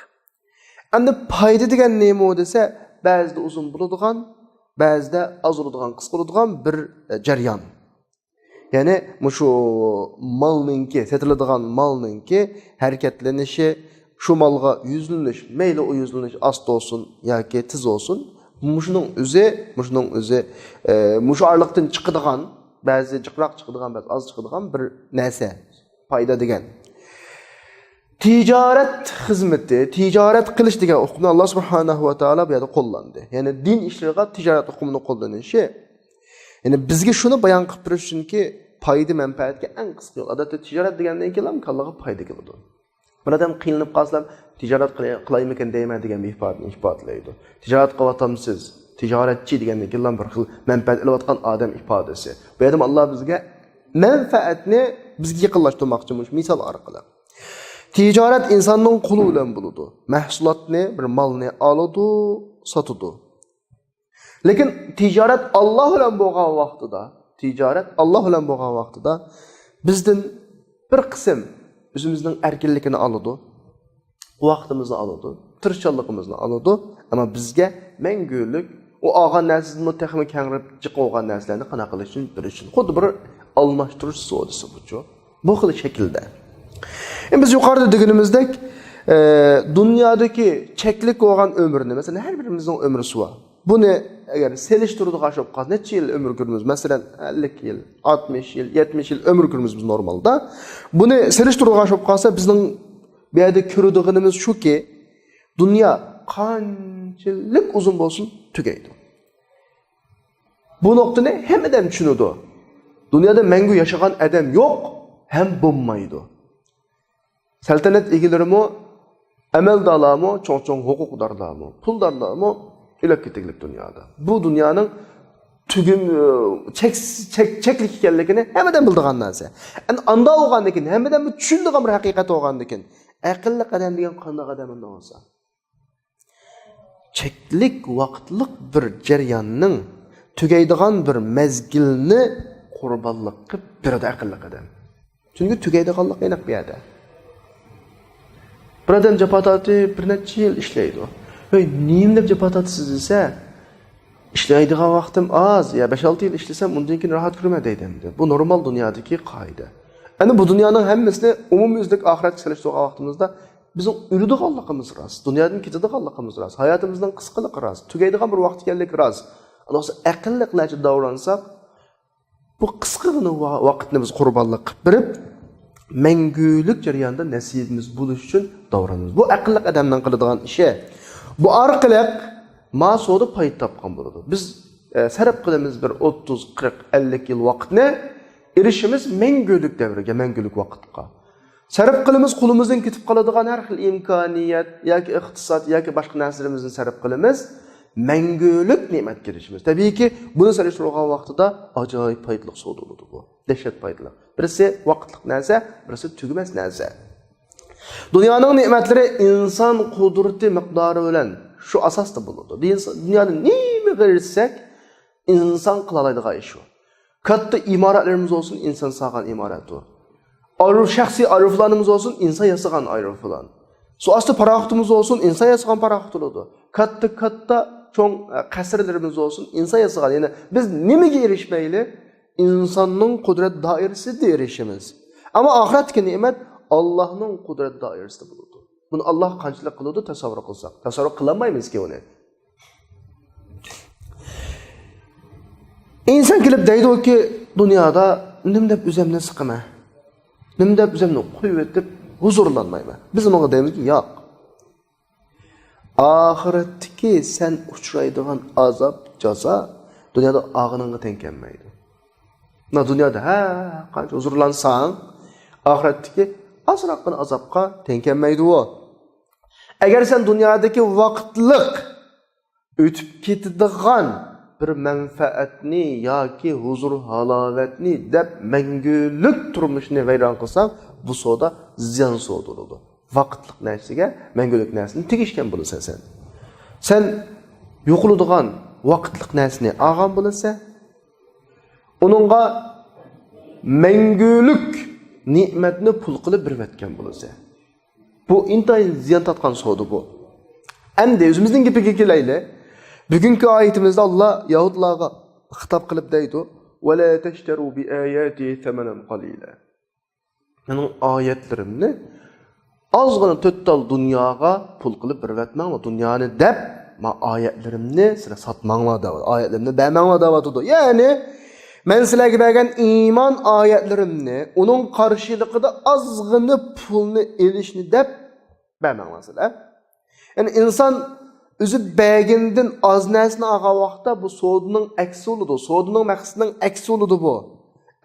ئەمدى پايدا دېگەن نېمە دېسە، بەزىدە ئۇزۇن بولىدىغان، بەزىدە ئاز بولىدىغان، قىسقا بولىدىغان بىر، ئە، جەريان. يەنى مۇشۇ مالنىڭكى، سېتىلىدىغان مالنىڭكى ھەرىكەتلىنىشى، شۇ مالغا يۈزلىنىش، مەيلى ئۇ يۈزلىنىش ئاستا بولسۇن ياكى تېز بولسۇن، مۇشۇنىڭ ئۆزى، مۇشۇنىڭ ئۆزى، ئە، مۇشۇ ئارىلىقتىن چىقىدىغان، بەزى جىقراق چىقىدىغان، بەزى ئاز چىقىدىغان بىر نەرسە. پايدا دېگەن. تىجارەت خىزمىتى، تىجارەت قىلىش دېگەن ئۇقۇمنى ئاللا سۇبھانەھۇ ۋە تائالا بۇ يەردە قوللاندى. يەنى دىن ئىشلىرىغا تىجارەت ئۇقۇمىنى قوللىنىشى، يەنى بىزگە شۇنى بايان قىلىپ بېرىش ئۈچۈنكى، پايدا مەنپەئەتكە ئەڭ قىسقا يول. ئادەتتە تىجارەت دېگەندىن كېيىنلا كاللىغا پايدا كېلىدۇ. بىر ئادەم قىينىلىپ قالسا، تىجارەت قىلىي-، قىلايمىكىن دەيمەن دېگەن بىر ئىپادىنى ئىپادىلەيدۇ. تىجارەت قىلىۋاتامسىز؟ تىجارەتچى دېگەندىن كېيىنلا بىر خىل مەنپەئەت ئېلىۋاتقان ئادەم ئىپادىسى. بۇ يەردە ئاللا بىزگە مەنپەئەتنى بىزگە يېقىنلاشتۇرماقچى مۇشۇ مىسال ئارقىلىق. تىجارەت ئىنساننىڭ قولى بىلەن بولىدۇ. مەھسۇلاتنى، بىر مالنى ئالىدۇ، ساتىدۇ. لېكىن تىجارەت ئاللا بىلەن بولغان ۋاقتىدا، تىجارەت ئاللا بىلەن بولغان ۋاقتىدا بىزدىن بىر قىسىم ئۆزىمىزنىڭ ئەركىنلىكىنى ئالىدۇ، ۋاقتىمىزنى ئالىدۇ، تىرىشچانلىقىمىزنى ئالىدۇ، ئەمما بىزگە مەڭگۈلۈك ئۇ ئالغان نەرسىدىنمۇ تېخىمۇ كەڭرى جىق بولغان نەرسىلەرنى قانداق قىلىش ئۈچۈن بېرىش ئۈچۈن خۇددى بىر ئالماشتۇرۇش سودىسى بۇچۇ. بۇ خىل شەكىلدە. ئە، بىز يۇقىرىدا دېگىنىمىزدەك، ئە، دۇنيادىكى چەكلىك بولغان ئۆمۈرنى، مەسىلەن، ھەر بىرىمىزنىڭ ئۆمرى سۇ بار. بۇنى ئەگەر سېلىشتۇرىدىغان بولۇپ قالسا، نەچچە يىل ئۆمۈر كۆرىمىز؟ مەسىلەن، ئەللىك يىل، ئاتمىش يىل، يەتمىش يىل ئۆمۈر كۆرىمىز بىز نورمالدا. بۇنى سېلىشتۇرىدىغان بولۇپ قالسا، بىزنىڭ بۇ يەردە كۆرىدىغىنىمىز شۇكى، دۇنيا قانچىلىك ئۇزۇن بولسۇن، تۈگەيدۇ. بۇ نۇقتىنى ھەممە ئادەم چۈشىنىدۇ. دۇنيادا مەڭگۈ ياشىغان ئادەم يوق ھەم بولمايدۇ. سەلتەنەت ئىگىلىرىمۇ، ئەمەلدارلارمۇ، چوڭ-چوڭ ھوقۇقدارلارمۇ، پۇلدارلارمۇ ئۆلۈپ كېتىگلىك دۇنيادا. بۇ دۇنيانىڭ تۈگۈم، چەك-، چەك-، چەكلىك ئىكەنلىكىنى ھەممىدىن بىلىدىغان نەرسە. ئەمدى ئاندا بولغاندىكىن، ھەممىدىن چۈشىنىدىغان بىر ھەقىقەت بولغاندىكىن، ئەقىللىق ئادەم دېگەن قانداق ئادەم ئۇنداق بولسا؟ چەكلىك ۋاقىتلىق بىر جەرياننىڭ، تۈگەيدىغان بىر مەزگىلنى قۇربانلىق قىلىپ بېرىدۇ ئەقىللىق ئادەم. چۈنكى تۈگەيدىغانلىق ئېنىق بۇ يەردە. بىر ئادەم جاپا تارتىپ، بىر نەچچە يىل ئىشلەيدۇ. «ھەي، نېمە دەپ جاپا تارتىسىز؟» دېسە، «ئىشلەيدىغان ۋاقتىم ئاز، يا بەش-ئالتە يىل ئىشلىسەم، ئۇندىن كېيىن راھەت كۆرىمەن» دەيدۇ ئەمدى. بۇ نورمال دۇنيادىكى قائىدە. ئەمدى بۇ دۇنيانىڭ ھەممىسىنى ئومۇميۈزلۈك ئاخىرەتكە سېلىشتۇرغان ۋاقتىمىزدا، بىزنىڭ ئۆلىدىغانلىقىمىز راست، دۇنيادىن كېتىدىغانلىقىمىز راست، ھاياتىمىزنىڭ قىسقىلىقى راست، تۈگەيدىغان بىر ۋاقىت ئىكەنلىكى راست. ئانداق بولسا ئەقىللىقلارچە داۋرانساق، بۇ قىسقىغىنە ۋا-، ۋاقىتنى بىز قۇربانلىق قىلىپ بېرىپ، مەڭگۈلۈك جەرياندا نەسىبىمىز بولۇش ئۈچۈن داۋرىنىمىز. بۇ ئەقىللىق ئادەمنىڭ قىلىدىغان ئىشى. بۇ ئارقىلىق ما سودا پايدا تاپقان بولىدۇ. بىز ئە، سەرپ قىلىمىز بىر ئوتتۇز، قىرىق، ئەللىك يىل ۋاقىتنى، ئېرىشىمىز مەڭگۈلۈك دەۋرگە، مەڭگۈلۈك ۋاقىتقا. سەرپ قىلىمىز قولىمىزدىن كېتىپ قالىدىغان ھەر خىل ئىمكانىيەت ياكى ئىقتىساد ياكى باشقا نەرسىلىرىمىزنى سەرپ قىلىمىز، مەڭگۈلۈك نېمەتكە ئېرىشىمىز. تەبىئىيكى، بۇنى سېلىشتۇرغان ۋاقتىدا ئاجايىپ پايدىلىق سودا بولىدۇ بۇ. دەھشەت پايدىلىق. بىرسى ۋاقىتلىق نەرسە، بىرسى تۈگىمەس نەرسە. دۇنيانىڭ نېمەتلىرى ئىنسان قۇدرىتى مىقدارى بىلەن شۇ ئاساستا بولىدۇ. دۇنيادا نېمىگە ئېرىشسەك، ئىنسان قىلالايدىغان ئىش ئۇ. كاتتا ئىمارەتلىرىمىز بولسۇن، ئىنسان سالغان ئىمارەت ئۇ. ئارۇ-، شەخسىي ئايروپىلانىمىز بولسۇن، ئىنسان ياسىغان ئايروپىلان. سۇ ئاستى پاراخوتىمىز بولسۇن، ئىنسان ياسىغان پاراخوت بولىدۇ. كاتتا-كاتتا چوڭ، ئە، قەسىرلىرىمىز بولسۇن، ئىنسان ياسىغان. يەنى بىز نېمىگە ئېرىشمەيلى، ئىنساننىڭ قۇدرەت دائىرىسىدە ئېرىشىمىز. ئەمما ئاخىرەتتىكى نېمەت ئاللاھنىڭ قۇدرەت دائىرىسىدە بولىدۇ. بۇنى ئاللاھ قانچىلىك قىلىدۇ، تەسەۋۋۇر قىلساق. تەسەۋۋۇر قىلالمايمىزكى ئۇنى. ئىنسان كېلىپ دەيدۇكى، دۇنيادا نېمە دەپ ئۆزۈمنى سىقىمەن؟ نېمە دەپ ئۆزۈمنى قويۇۋېتىپ ھۇزۇرلانمايمەن؟ بىز ئۇنىڭغا دەيمىزكى، ياق. ئاخىرەتتىكى سەن ئۇچرايدىغان ئازاب، جازا دۇنيادا ئالغىنىڭغا تەڭ كەلمەيدۇ. مانا دۇنيادا ھە قانچە ھۇزۇرلانساڭ، ئاخىرەتتىكى ئازراققىنا ئازابقا تەڭ كەلمەيدۇ ئۇ. ئەگەر سەن دۇنيادىكى ۋاقىتلىق ئۆتۈپ كېتىدىغان بىر مەنپەئەتنى ياكى ھۇزۇر-ھالاۋەتنى دەپ مەڭگۈلۈك تۇرمۇشنى ۋەيران قىلساڭ، بۇ سودا زىيان سودا بولىدۇ. ۋاقىتلىق نەرسىگە مەڭگۈلۈك نەرسىنى تېگىشكەن بولىسەن سەن. سەن يوقىلىدىغان ۋاقىتلىق نەرسىنى ئالغان بولىسەن، ئۇنىڭغا مەڭگۈلۈك نېمەتنى پۇل قىلىپ بېرىۋەتكەن بولىسەن. بۇ ئىنتايىن زىيان تارتقان سودا بۇ. ئەمدى ئۆزىمىزنىڭ گېپىگە كېلەيلى. بۈگۈنكى ئايىتىمىزدە ئاللا يەھۇدلارغا خىتاب قىلىپ دەيدۇ، «ولا تشتروا بآياتي ثمنا قليلا.» مېنىڭ ئايەتلىرىمنى ئازغىنا تۆت تال دۇنياغا پۇل قىلىپ بېرىۋەتمەڭلار، دۇنيانى دەپ، ما ئايەتلىرىمنى سىلەر ساتماڭلار دەۋاتىدۇ، ئايەتلىرىمنى بەرمەڭلار دەۋاتىدۇ. يەنى، مەن سىلەرگە بەرگەن ئىمان ئايەتلىرىمنى ئۇنىڭ قارشىلىقىدا ئازغىنا پۇلنى ئېلىشنى دەپ بەرمەڭلار سىلەر. يەنى ئىنسان ئۆزى بەرگىنىدىن ئاز نەرسىنى ئالغان ۋاقىتتا بۇ سودىنىڭ ئەكسى بولىدۇ، سودىنىڭ مەقسىتىنىڭ ئەكسى بولىدۇ بۇ.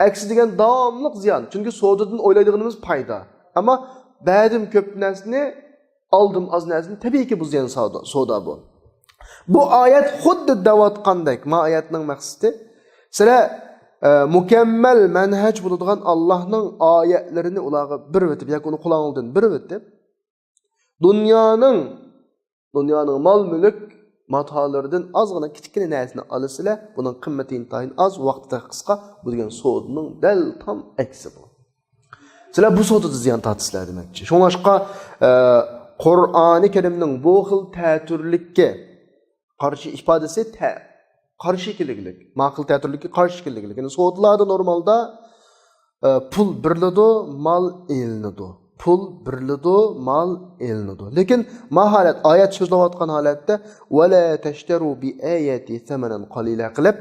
ئەكسى دېگەن داۋاملىق زىيان. چۈنكى سودىدىن ئويلايدىغىنىمىز پايدا. ئەمما بەردىم كۆپ نەرسىنى، ئالدىم ئاز نەرسىنى، تەبىئىيكى بۇ زىيان سودا، سودا بۇ. بۇ ئايەت خۇددى دەۋاتقاندەك، ما ئايەتنىڭ مەقسىتى، سىلەر، ئە، مۇكەممەل مەنھەج بولىدىغان ئاللاھنىڭ ئايەتلىرىنى ئۇلارغا بېرىۋېتىپ ياكى ئۇنى قولۇڭلاردىن بېرىۋېتىپ، دۇنيانىڭ، دۇنيانىڭ مال-مۈلۈك ماتالىرىدىن ئازغىنا كىچىككىنە نەرسىنى ئالىسىلەر، بۇنىڭ قىممىتى ئىنتايىن ئاز، ۋاقتى تېخى قىسقا، بۇ دېگەن سودىنىڭ دەل تام ئەكسى بۇ. سىلەر بۇ سودىدا زىيان تارتىسىلەر دېمەكچى. شۇڭلاشقا، ئە، قۇرئانى كەرىمنىڭ بۇ خىل تەتۈرلۈككە قارشى ئىپادىسى تە-، قارشى كېلىگلىك. ما خىل تەتۈرلۈككە قارشى كېلىگلىك. يەنى سودىلاردا نورمالدا، ئە، پۇل بېرىلىدۇ، مال ئېلىنىدۇ. پۇل بېرىلىدۇ، مال ئېلىنىدۇ. لېكىن ما ھالەت، ئايەت سۆزلەۋاتقان ھالەتتە، «ولا تشتروا بآياتي ثمنا قليلا» قىلىپ،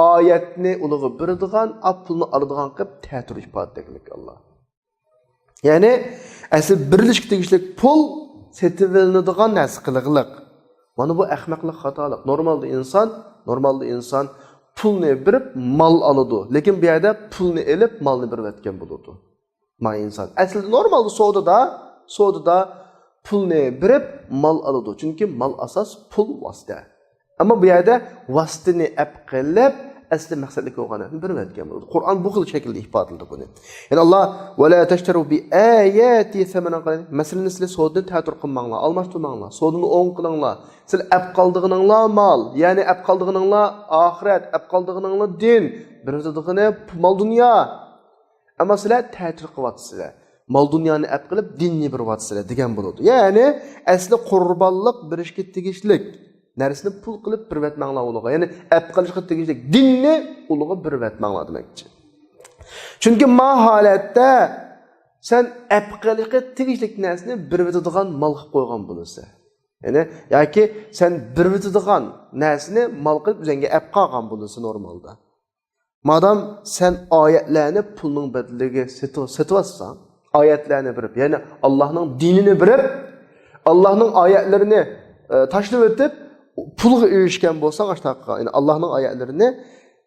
ئايەتنى ئۇلىغا بېرىدىغان، ئاپ پۇلنى ئالىدىغان قىلىپ تەتۈر ئىپادىلىگلىك ئاللا. يەنى، ئەسلى بېرىلىشكە تېگىشلىك پۇل سېتىۋېلىنىدىغان نەرسە قىلىغلىق. مانا بۇ ئەخمەقلىق، خاتالىق. نورمالدا ئىنسان، نورمالدا ئىنسان پۇلنى بېرىپ مال ئالىدۇ. لېكىن بۇ يەردە پۇلنى ئېلىپ مالنى بېرىۋەتكەن بولىدۇ. ما ئىنسان. ئەسلىدە نورمالدا سودىدا، سودىدا پۇلنى بېرىپ مال ئالىدۇ. چۈنكى مال ئاساس، پۇل ۋاسىتە. ئەمما بۇ يەردە ۋاسىتىنى ئەپ قىلىپ، ئەسلى مەقسەتلىك بولغان نەرسىنى بېرىۋەتكەن بولىدۇ. قۇرئان بۇ خىل شەكىلدە ئىپادىلىدى بۇنى. يەنى ئاللا، «ولا تشتروا بآياتي ثمنا قليلا». مەسىلىنى سىلەر سودىنى تەتۈر قىلماڭلار، ئالماشتۇرماڭلار، سودىنى ئوڭ قىلىڭلار. سىلەر ئەپ قالىدىغىنىڭلار مال، يەنى ئەپ قالىدىغىنىڭلار ئاخىرەت، ئەپ قالىدىغىنىڭلار دىن، بېرىۋېتىدىغىنى مال دۇنيا. ئەمما سىلەر تەتۈر قىلىۋاتىسىلەر. مال دۇنيانى ئەپ قىلىپ، دىننى بېرىۋاتىسىلەر دېگەن بولىدۇ. يەنى، ئەسلى قۇربانلىق بېرىشكە تېگىشلىك نەرسىنى پۇل قىلىپ بېرىۋەتمەڭلار ئۇلىغا. يەنى، ئەپ قىلىشقا تېگىشلىك دىننى ئۇلىغا بېرىۋەتمەڭلار دېمەكچى. چۈنكى ما ھالەتتە سەن ئەپ قىلىشقا تېگىشلىك نەرسىنى بېرىۋېتىدىغان مال قىلىپ قويغان بولىسەن. يەنى، ياكى سەن بېرىۋېتىدىغان نەرسىنى مال قىلىپ ئۆزۈڭگە ئەپ قالغان بولىسەن نورمالدا. مادام سەن ئايەتلەرنى پۇلنىڭ بەدىلىگە سېتىۋ-، سېتىۋاتساڭ، ئايەتلەرنى بېرىپ، يەنى ئاللاھنىڭ دىنىنى بېرىپ، ئاللاھنىڭ ئايەتلىرىنى، ئە، تاشلىۋېتىپ، پۇلغا ئېرىشكەن بولساڭ، ئاشۇنداققا، يەنى ئاللاھنىڭ ئايەتلىرىنى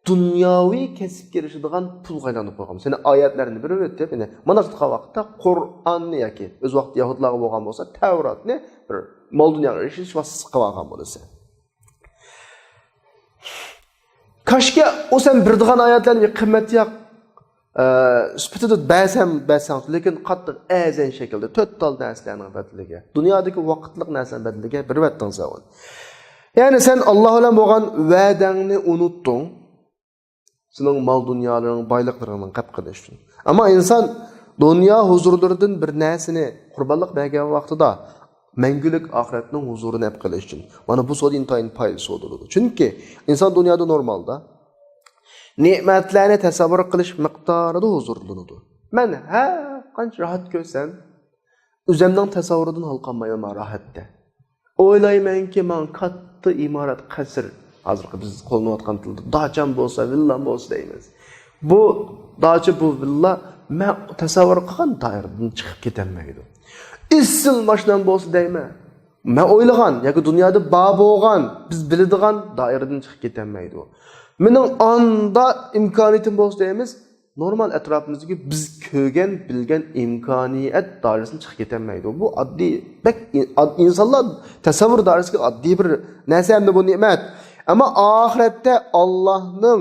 دۇنياۋى كەسىپكە ئېرىشىدىغان پۇلغا ئايلاندۇرۇپ قويغان بولسا، يەنى ئايەتلەرنى بېرىۋېتىپ، يەنى مانا شۇنداق ۋاقىتتا قۇرئاننى ياكى ئۆز ۋاقتىدا يەھۇدلارغا بولغان بولسا، تەۋراتنى بىر مال دۇنياغا ئېرىشىش ۋاسىتىسى قىلىۋالغان بولىسەن. كاشكى ئۇ سەن بېرىدىغان ئايەتلەرنى قىممىتى يوق، ئە، سۈپىتىدە بەرسەم، بەرسەڭ، لېكىن قاتتىق ئەرزان شەكىلدە تۆت تال نەرسىلەرنىڭ بەدىلىگە، دۇنيادىكى ۋاقىتلىق نەرسىلەرنىڭ بەدىلىگە بېرىۋەتتىڭ سەن ئۇنى. يەنى سەن ئاللا بىلەن بولغان ۋەدەڭنى ئۇنۇتتۇڭ. سېنىڭ مال دۇنيالىرىڭ، بايلىقلىرىڭنى ئەپ قېلىش ئۈچۈن. ئەمما ئىنسان دۇنيا ھۇزۇرلىرىدىن بىر نەرسىنى قۇربانلىق بەرگەن ۋاقتىدا مەڭگۈلۈك ئاخىرەتنىڭ ھۇزۇرىنى ئەپ قېلىش ئۈچۈن. مانا بۇ سودا ئىنتايىن پايدىلىق سودا بولىدۇ. چۈنكى ئىنسان دۇنيادا نورمالدا نېمەتلەرنى تەسەۋۋۇر قىلىش مىقدارىدا ھۇزۇرلىنىدۇ. مەن ھەر قانچە راھەت كۆرسەم، ئۆزۈمنىڭ تەسەۋۋۇرىدىن ھالقالمايمەن راھەتتە. ئويلايمەنكى، ماڭا كاتتا ئىمارەت، قەسىر، ھازىرقى بىز قوللىنىۋاتقان تىلدا داچام بولسا، ۋىللام بولسا دەيمىز. بۇ داچا، بۇ ۋىللا مەن تەسەۋۋۇر قىلغان دائىرىدىن چىقىپ كېتەلمەيدۇ. ئېسىل ماشىنام بولسا دەيمەن. مەن ئويلىغان ياكى دۇنيادا بار بولغان، بىز بىلىدىغان دائىرىدىن چىقىپ كېتەلمەيدۇ. مېنىڭ ئاندا ئىمكانىيىتىم بولسا دەيمىز، نورمال ئەتراپىمىزدىكى بىز كۆرگەن، بىلگەن ئىمكانىيەت دائىرىسىدىن چىقىپ كېتەلمەيدۇ. بۇ ئاددىي، بەك ئىن-، ئاد-، ئىنسانلار تەسەۋۋۇر دائىرىسىدىكى ئاددىي بىر نەرسە ھەمدە بۇ نېمەت. ئەمما ئاخىرەتتە ئاللاھنىڭ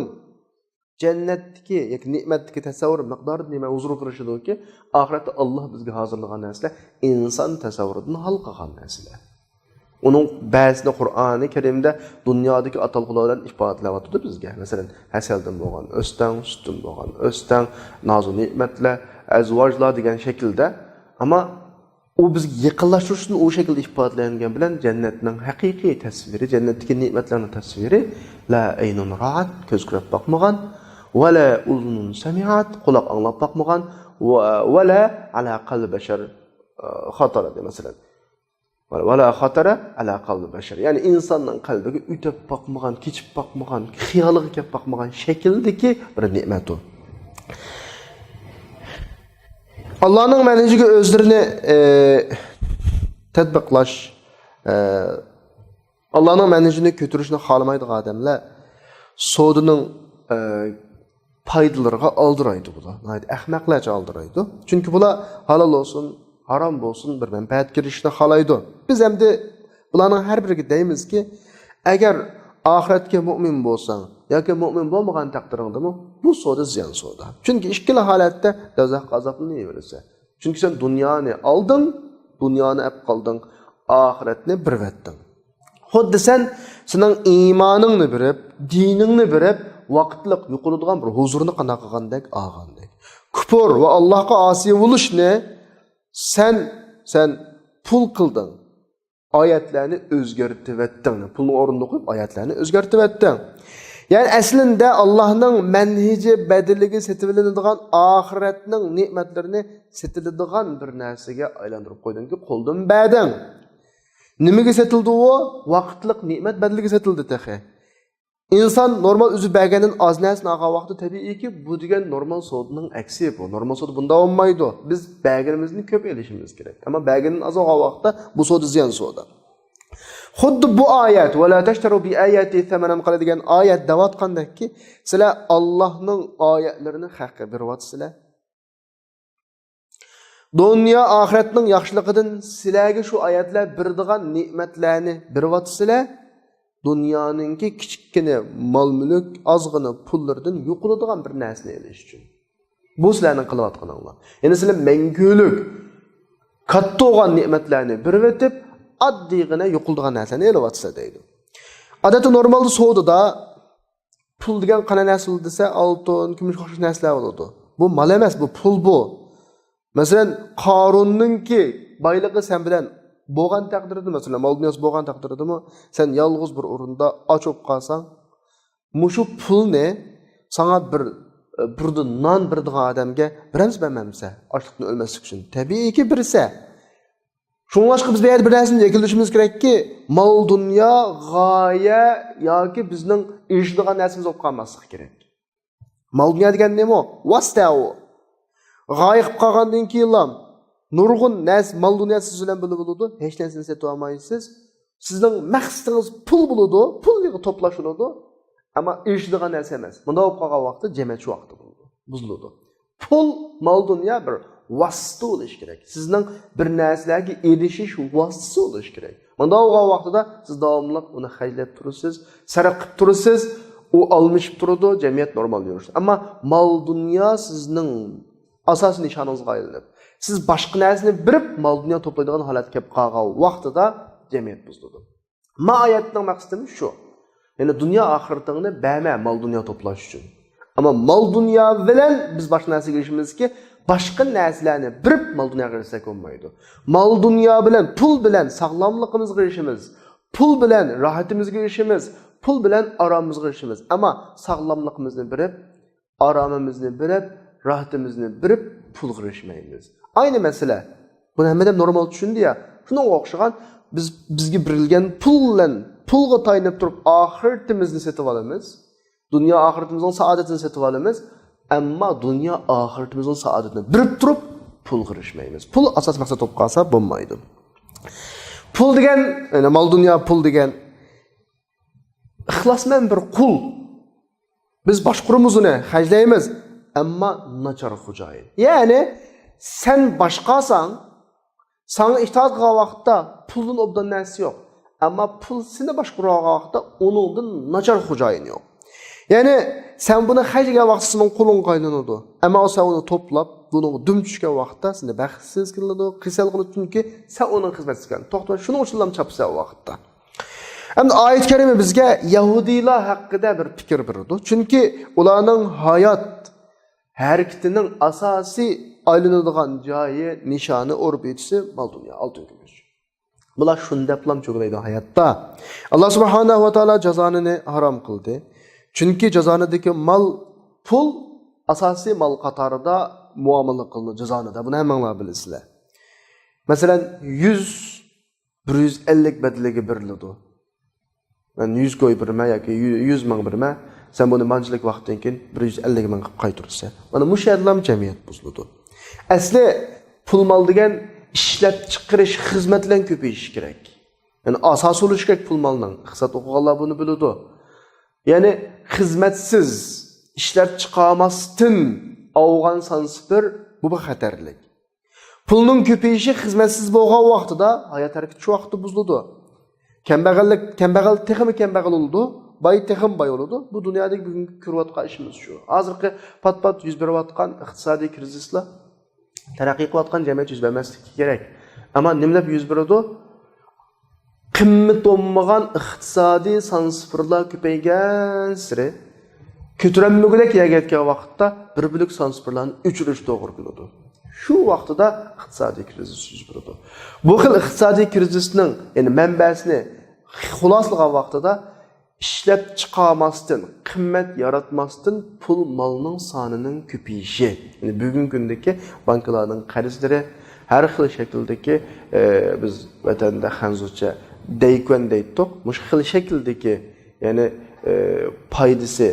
جەننەتتىكى ياكى نېمەتتىكى تەسەۋۋۇر مىقدارىدا نېمە ھۇزۇرغا كىرىشىدۇكى، ئاخىرەتتە ئاللاھ بىزگە ھازىرلىغان نەرسىلەر ئىنسان تەسەۋۋۇرىدىن ھالقىغان نەرسىلەر. ئۇنىڭ بەزىسىنى قۇرئانى كەرىمدە دۇنيادىكى ئاتالغۇلار بىلەن ئىپادىلەۋاتىدۇ بىزگە. مەسىلەن، ھەسەلدىن بولغان ئۆستەڭ، سۈتتىن بولغان ئۆستەڭ، نازۇ نېمەتلەر، ئەزۋاجلار دېگەن شەكىلدە. ئەمما ئۇ بىزگە يېقىنلاشتۇرۇش ئۈچۈن ئۇ شەكىلدە ئىپادىلەنگەن بىلەن جەننەتنىڭ ھەقىقىي تەسۋىرى، جەننەتتىكى نېمەتلەرنىڭ تەسۋىرى، لا ئەينۇن رائەت، كۆز كۆرۈپ باقمىغان، ۋە لا ئۇزۇنۇن سەمىئەت، قۇلاق ئاڭلاپ باقمىغان، ۋە، ۋە لا ئەلا قەلبى بەشەر، ئە، خاتىرە دە، مەسىلەن. ۋە لا خاتىرە ئەلا قەلبى بەشەر. يەنى ئىنساننىڭ قەلبىگە ئۆتۈپ باقمىغان، كېچىپ باقمىغان، خىيالىغا كەپ باقمىغان شەكىلدىكى بىر نېمەت ئۇ. ئاللانىڭ مەنھىجىگە ئۆزلىرىنى، ئە، تەتبىقلاش، ئە، ئاللانىڭ مەنھىجىنى كۆتۈرۈشنى خالىمايدىغان ئادەملەر سودىنىڭ، ئە، پايدىلىرىغا ئالدىرايدۇ بۇلار. ناھايىتى ئەخمەقلەرچە ئالدىرايدۇ. چۈنكى بۇلار ھالال بولسۇن، ھارام بولسۇن، بىر مەنپەئەت كىرىشىشنى خالايدۇ. بىز ئەمدى بۇلارنىڭ ھەر بىرىگە دەيمىزكى، ئەگەر ئاخىرەتكە مۇئمىن بولساڭ ياكى مۇئمىن بولمىغان تەقدىرىڭدىمۇ بۇ سودا زىيان سودا. چۈنكى ئىككىلا ھالەتتە دوزاخقا ئازابلىنىۋېرىسەن. چۈنكى سەن دۇنيانى ئالدىڭ، دۇنيانى ئەپ قالدىڭ، ئاخىرەتنى بېرىۋەتتىڭ. خۇددى سەن سېنىڭ ئىمانىڭنى بېرىپ، دىنىڭنى بېرىپ، ۋاقىتلىق يوقىلىدىغان بىر ھۇزۇرنى قانداق قىلغاندەك ئالغاندەك. كۇپۇر ۋە ئاللاھقا ئاسىي بولۇشنى سەن، سەن پۇل قىلدىڭ. ئايەتلەرنى ئۆزگەرتىۋەتتىڭ. پۇلنىڭ ئورنىدا قويۇپ ئايەتلەرنى ئۆزگەرتىۋەتتىڭ. يەنى ئەسلىندە ئاللاھنىڭ مەنھىجى بەدىلىگە سېتىۋېلىنىدىغان ئاخىرەتنىڭ نېمەتلىرىنى سېتىلىدىغان بىر نەرسىگە ئايلاندۇرۇپ قويدۇڭكى، قولدىن بەردىڭ. نېمىگە سېتىلدى ئۇ؟ ۋاقىتلىق نېمەت بەدىلىگە سېتىلدى تېخى. ئىنسان نورمال ئۆزى بەرگەندىن ئاز نەرسىنى ئالغان ۋاقىتتا تەبىئىيكى بۇ دېگەن نورمال سودىنىڭ ئەكسى بۇ. نورمال سودا بۇنداق بولمايدۇ. بىز بەرگىنىمىزدىن كۆپ ئېلىشىمىز كېرەك. ئەمما بەرگەندىن ئاز ئالغان ۋاقىتتا بۇ سودا زىيان سودا. خۇددى بۇ ئايەت، «ۋە لا تەشتەرۇ بىئاياتى سەمەنەن قەلىلا» دېگەن ئايەت دەۋاتقاندەككى، سىلەر ئاللاھنىڭ ئايەتلىرىنى خەققە بېرىۋاتىسىلەر. دۇنيا ئاخىرەتنىڭ ياخشىلىقىدىن سىلەرگە شۇ ئايەتلەر بېرىدىغان نېمەتلەرنى بېرىۋاتىسىلەر. دۇنيانىڭكى كىچىككىنە مال-مۈلۈك، ئازغىنە پۇللىرىدىن يوقىلىدىغان بىر نەرسىنى ئېلىش ئۈچۈن. بۇ سىلەرنىڭ قىلىۋاتقىنىڭلار. يەنى سىلەر مەڭگۈلۈك كاتتا بولغان نېمەتلەرنى بېرىۋېتىپ، ئاددىيغىنە يوقىلىدىغان نەرسىلەرنى ئېلىۋاتىسىلەر دەيدۇ. ئادەتتە نورمالدا سودىدا پۇل دېگەن قانداق نەرسە بولىدۇ دېسە، ئالتۇن، كۈمۈش ئوخشاش نەرسىلەر بولىدۇ. بۇ مال ئەمەس، بۇ پۇل بۇ. مەسىلەن، قارۇننىڭكى بايلىقى سەن بىلەن بولغان تەقدىردە، مەسىلەن، مال دۇنياسى بولغان تەقدىردىمۇ، سەن يالغۇز بىر ئورۇندا ئاچ بولۇپ قالساڭ، مۇشۇ پۇلنى ساڭا بىر، بىردە نان بېرىدىغان ئادەمگە بېرەمسە، بەرمەمسە؟ ئاچلىقتىن ئۆلمەسلىك ئۈچۈن. تەبىئىيكى بېرىسە. شۇڭلاشقا بىز بۇ يەردە بىر نەرسىنى يەكۈنلىشىمىز كېرەككى، مال دۇنيا غايە ياكى بىزنىڭ ئېرىشىدىغان نەرسىمىز بولۇپ قالماسلىقى كېرەك. مال دۇنيا دېگەن نېمە ئۇ؟ ۋاسىتە ئۇ. غايە قىلىپ قالغاندىن كېيىنلا نۇرغۇن نەرسە، مال دۇنيا سىز بىلەن بىللە بولىدۇ، ھېچ نەرسىنى سېتىۋالمايسىز. سىزنىڭ مەقسىتىڭىز پۇل بولىدۇ، پۇل يىغ-، توپلاش بولىدۇ. ئەمما ئېرىشىدىغان نەرسە ئەمەس. مۇنداق بولۇپ قالغان ۋاقىتتا جەمئىيەت شۇ ۋاقىتتا بولىدۇ، بۇزۇلىدۇ. پۇل، مال دۇنيا بىر ۋاسىتە بولۇشى كېرەك. سىزنىڭ بىر نەرسىلەرگە ئېرىشىش ۋاسىتىسى بولۇشى كېرەك. مۇنداق بولغان ۋاقتىدا سىز داۋاملىق ئۇنى خەجلەپ تۇرىسىز، سەرپ قىلىپ تۇرىسىز، ئۇ ئالمىشىپ تۇرىدۇ، جەمئىيەت نورمال يۈرۈشىدۇ. ئەمما مال دۇنيا سىزنىڭ ئاساسىي نىشانىڭىزغا ئايلىنىپ، سىز باشقا نەرسىنى بېرىپ مال دۇنيا توپلايدىغان ھالەتكە كەپ قالغان ۋاقتىدا جەمئىيەت بۇزۇلىدۇ. ما ئايەتنىڭ مەقسىتىمىز شۇ. يەنى دۇنيا ئاخىرىتىڭنى بەرمە مال دۇنيا توپلاش ئۈچۈن. ئەمما مال دۇنيا بىلەن بىز باشقا نەرسىگە ئېرىشىمىزكى، باشقا نەرسىلەرنى بېرىپ مال دۇنياغا ئېرىشسەك بولمايدۇ. مال دۇنيا بىلەن، پۇل بىلەن ساغلاملىقىمىزغا ئېرىشىمىز. پۇل بىلەن راھىتىمىزگە ئېرىشىمىز. پۇل بىلەن ئارامىمىزغا ئېرىشىمىز. ئەمما ساغلاملىقىمىزنى بېرىپ، ئارامىمىزنى بېرىپ، راھىتىمىزنى بېرىپ، پۇلغا ئېرىشمەيمىز. ئاينى مەسىلە. بۇنى ھەممە ئادەم نورمال چۈشىنىدۇ يا. شۇنىڭغا ئوخشىغان، بىز، بىزگە بېرىلگەن پۇل بىلەن، پۇلغا تايىنىپ تۇرۇپ ئاخىرىتىمىزنى سېتىۋالىمىز. دۇنيا ئاخىرىتىمىزنىڭ سائادىتىنى سېتىۋالىمىز. ئەمما دۇنيا ئاخىرىتىمىزنىڭ سائادىتىنى بېرىپ تۇرۇپ پۇلغا ئېرىشمەيمىز. پۇل ئاساس مەقسەت بولۇپ قالسا بولمايدۇ. پۇل دېگەن، يەنى مال دۇنيا پۇل دېگەن ئىخلاسمەن بىر قۇل. بىز باشقۇرىمىز ئۇنى، خەجلەيمىز. ئەمما ناچار خوجايىن. يەنى سەن باشقارساڭ، ساڭا ئىتائەت قىلغان ۋاقىتتا پۇلدىن ئوبدان نەرسە يوق. ئەمما پۇل سېنى باشقۇرۇۋالغان ۋاقىتتا ئۇنىڭدىن ناچار خوجايىن يوق. يەنى سەن بۇنى خەجلىگەن ۋاقىتتا سېنىڭ قۇلۇڭغا ئايلىنىدۇ. ئەمما سەن ئۇنى توپلاپ، بۇنىڭغا دۈم چۈشكەن ۋاقىتتا سېنى بەختسىز قىلىدۇ، قىيسەل قىلىدۇ، چۈنكى سەن ئۇنىڭ خىزمەتچىسىكەن. توختىماي شۇنىڭ ئۈچۈنلا چاپىسەن ئۇ ۋاقىتتا. ئەمدى ئايەت كەرىمە بىزگە يەھۇدىيلار ھەققىدە بىر پىكىر بېرىدۇ. چۈنكى ئۇلارنىڭ ھايات ھەرىكىتىنىڭ ئاساسىي ئايلىنىدىغان جايى، نىشانى، ئوربىتىسى مال دۇنيا، ئالتۇن كۈمۈش. بۇلار شۇنداقلام چۆگىلەيدۇ ھاياتتا. ئاللا سۇبھانەھۇ ۋە تائالا جازانى ھارام قىلدى. چۈنكى جازانىدىكى مال، پۇل ئاساسىي مال قاتارىدا مۇئامىلە قىلىنىدۇ جازانىدا. بۇنى ھەممىڭلار بىلىسىلەر. مەسىلەن، يۈز، بىر يۈز ئەللىك بەدىلىگە بېرىلىدۇ. مەن يۈز كوي بېرىمەن ياكى يۈ-، يۈز مىڭ بېرىمەن، سەن بۇنى مانچىلىك ۋاقىتتىن كېيىن بىر يۈز ئەللىك مىڭ قىلىپ قايتۇرىسەن. مانا مۇشۇ يەردىلا جەمئىيەت بۇزۇلىدۇ. ئەسلى پۇل مال دېگەن ئىشلەپچىقىرىش، خىزمەت بىلەن كۆپىيىشى كېرەك. يەنى ئاساسى بولۇشى كېرەك پۇل مالنىڭ. ئىقتىساد ئوقۇغانلار بۇنى بىلىدۇ. يەنى خىزمەتسىز، ئىشلەپچىقارماستىن ئالغان سانسىپىر، بۇ بىر خەتەرلىك. پۇلنىڭ كۆپىيىشى خىزمەتسىز بولغان ۋاقتىدا، ھايات ھەرىكىتى شۇ ۋاقىتتا بۇزۇلىدۇ. كەمبەغەللىك، كەمبەغەل تېخىمۇ كەمبەغەل بولىدۇ، باي تېخىمۇ باي بولىدۇ. بۇ دۇنيادىكى بۈگۈنكى كۆرۈۋاتقان ئىشىمىز شۇ. ھازىرقى پات-پات يۈز بېرىۋاتقان ئىقتىسادىي كىرىزىسلار تەرەققىي قىلىۋاتقان جەمئىيەت يۈز بەرمەسلىكى كېرەك. ئەمما نېمە دەپ يۈز بېرىدۇ؟ قىممىتى بولمىغان ئىقتىسادىي سانسىپىرلار كۆپەيگەنسېرى، كۆتۈرەلمىگۈدەك يەرگە يەتكەن ۋاقىتتا بىر بۆلەك سانسىپىرلارنى ئۆچۈرۈش توغرا كېلىدۇ. شۇ ۋاقتىدا ئىقتىسادىي كىرىزىس يۈز بېرىدۇ. بۇ خىل ئىقتىسادىي كىرىزىسنىڭ، يەنى مەنبەسىنى خۇلاسىلىغان ۋاقتىدا، ئىشلەپچىقارماستىن، قىممەت ياراتماستىن پۇل مالنىڭ سانىنىڭ كۆپىيىشى. يەنى بۈگۈنكى كۈندىكى بانكىلارنىڭ قەرزلىرى، ھەر خىل شەكىلدىكى، ئە، بىز ۋەتەندە خەنزۇچە دەيكۈەن دەيتتۇق. مۇشۇ خىل شەكىلدىكى، يەنى، ئە، پايدىسى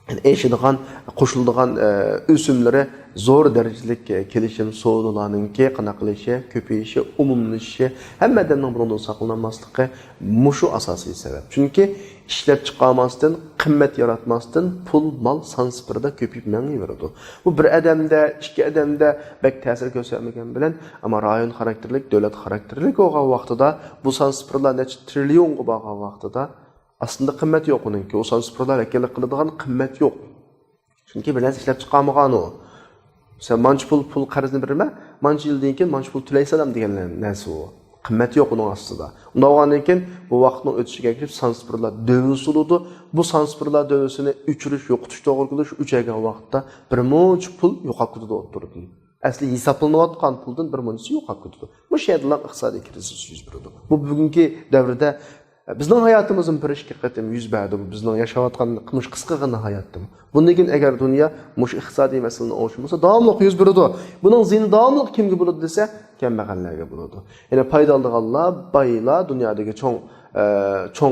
ئېشىدىغان، قوشۇلىدىغان، ئە، ئۆسۈملىرى زور دەرىجىلىك، ئە، كېلىشىم سودىلارنىڭكى قانداق قىلىشى، كۆپىيىشى، ئومۇملىشىشى، ھەممە ئادەمنىڭ بۇنىڭدىن ساقلىنالماسلىقى مۇشۇ ئاساسىي سەۋەب. چۈنكى ئىشلەپچىقارماستىن، قىممەت ياراتماستىن پۇل، مال سانسىپىردا كۆپىيىپ مېڭىۋېرىدۇ. بۇ بىر ئادەمدە، ئىككى ئادەمدە بەك تەسىر كۆرسەتمىگەن بىلەن، ئەمما رايون خاراكتېرلىك، دۆلەت خاراكتېرلىك بولغان ۋاقتىدا، بۇ سانسىپىرلار نەچچە ترىليونغا بارغان ۋاقتىدا، ئاستىدا قىممەت يوق ئۇنىڭكى. ئۇ سانسىپىرلار ۋەكىللىك قىلىدىغان قىممەت يوق. چۈنكى بىر نەرسە ئىشلەپ چىقارمىغان ئۇ. سەن مانچە پۇل، پۇل قەرزنى بېرىمەن، مانچە يىلدىن كېيىن مانچە پۇل تۆلەيسەن دېگەن نەرسە ئۇ. قىممەت يوق ئۇنىڭ ئاستىدا. ئۇنداق بولغاندىن كېيىن بۇ ۋاقىتنىڭ ئۆتۈشىگە ئەگىشىپ سانسىپىرلار دۆۋىسى بولىدۇ. بۇ سانسىپىرلار دۆۋىسىنى ئۆچۈرۈش، يوقىتىش توغرا كېلىدۇ. شۇ ئۆچەرگەن ۋاقىتتا بىر مۇنچە پۇل يوقاپ كېتىدۇ ئوتتۇرىدىن. ئەسلى ھېسابلىنىۋاتقان پۇلدىن بىر مۇنچىسى يوقاپ كېتىدۇ. مۇشۇ يەردىلا ئىقتىسادىي كىرىزىس يۈز بېرىدۇ. بۇ بۈگۈنكى دەۋردە بىزنىڭ ھاياتىمىزمۇ بىر ئىككى قېتىم يۈز بەردى. بۇ بىزنىڭ ياشاۋاتقان مۇشۇ قىسقىغىنە ھاياتتىمۇ. بۇندىن كېيىن ئەگەر دۇنيا مۇشۇ ئىقتىسادىي مەسىلىنى ئوڭشىمىسا، داۋاملىق يۈز بېرىدۇ. بۇنىڭ زىيىنى داۋاملىق كىمگە بولىدۇ دېسە، كەمبەغەللەرگە بولىدۇ. يەنى پايدا ئالىدىغانلار، بايلار، دۇنيادىكى چوڭ، ئە، چوڭ،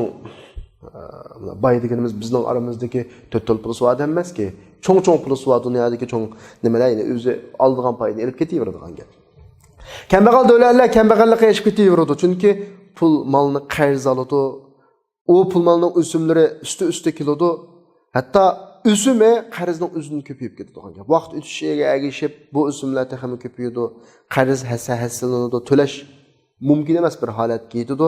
ئە، باي دېگىنىمىز بىزنىڭ ئارىمىزدىكى تۆت تال پۇلى سۇ ئادەم ئەمەسكى. چوڭ-چوڭ پۇلى بار دۇنيادىكى چوڭ نېمىلەر، يەنى ئۆزى ئالىدىغان پايدىنى ئېلىپ كېتىۋېرىدىغان گەپ. كەمبەغەل دۆلەتلەر كەمبەغەللىقكە ئېرىشىپ كېتىۋېرىدۇ، چۈنكى پۇل مالنى قەرز ئالىدۇ، ئۇ پۇل مالنىڭ ئۆسۈملىرى ئۈستى-ئۈستىگە كېلىدۇ، ھەتتا ئۆسۈمى قەرزنىڭ ئۆزىدىن كۆپىيىپ كېتىدىغان گەپ. ۋاقىت ئۆتۈشىگە ئەگىشىپ بۇ ئۆسۈملەر تېخىمۇ كۆپىيىدۇ، قەرز ھەسسە-ھەسسىلىنىدۇ، تۆلەش مۇمكىن ئەمەس بىر ھالەتكە يېتىدۇ.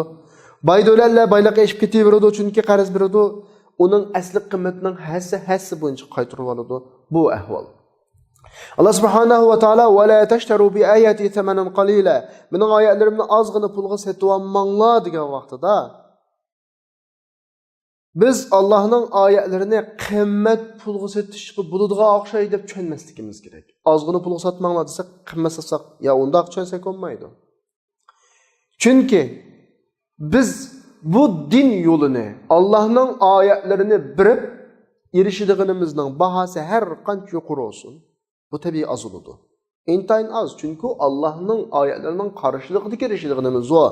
باي دۆلەتلەر بايلىققا ئېشىپ كېتىۋېرىدۇ، چۈنكى قەرز بېرىدۇ، ئۇنىڭ ئەسلى قىممىتىنىڭ ھەسسە-ھەسسە بويىچە قايتۇرۇۋالىدۇ. بۇ ئەھۋال. ئاللا سۇبھانەھۇ ۋە تائالا، «ۋە لا تەشتەرۇ بىئاياتى سەمەنەن قەلىلا»، مېنىڭ ئايەتلىرىمنى ئازغىنا پۇلغا سېتىۋالماڭلار دېگەن ۋاقتىدا، بىز ئاللانىڭ ئايەتلىرىنى قىممەت پۇلغا سېتىشقا بولىدىغان ئوخشايدۇ دەپ چۈشەنمەسلىكىمىز كېرەك. ئازغىنا پۇلغا ساتماڭلار دېسەك، قىممەت ساتساق، يا ئۇنداق چۈشەنسەك بولمايدۇ. چۈنكى بىز بۇ دىن يولىنى، ئاللانىڭ ئايەتلىرىنى بېرىپ ئېرىشىدىغىنىمىزنىڭ باھاسى ھەر قانچە يۇقىرى بولسۇن، بۇ تەبىئىي ئاز بولىدۇ. ئىنتايىن ئاز، چۈنكى ئاللانىڭ ئايەتلىرىنىڭ قارشىلىقىدىكى ئېرىشىدىغىنىمىز زور.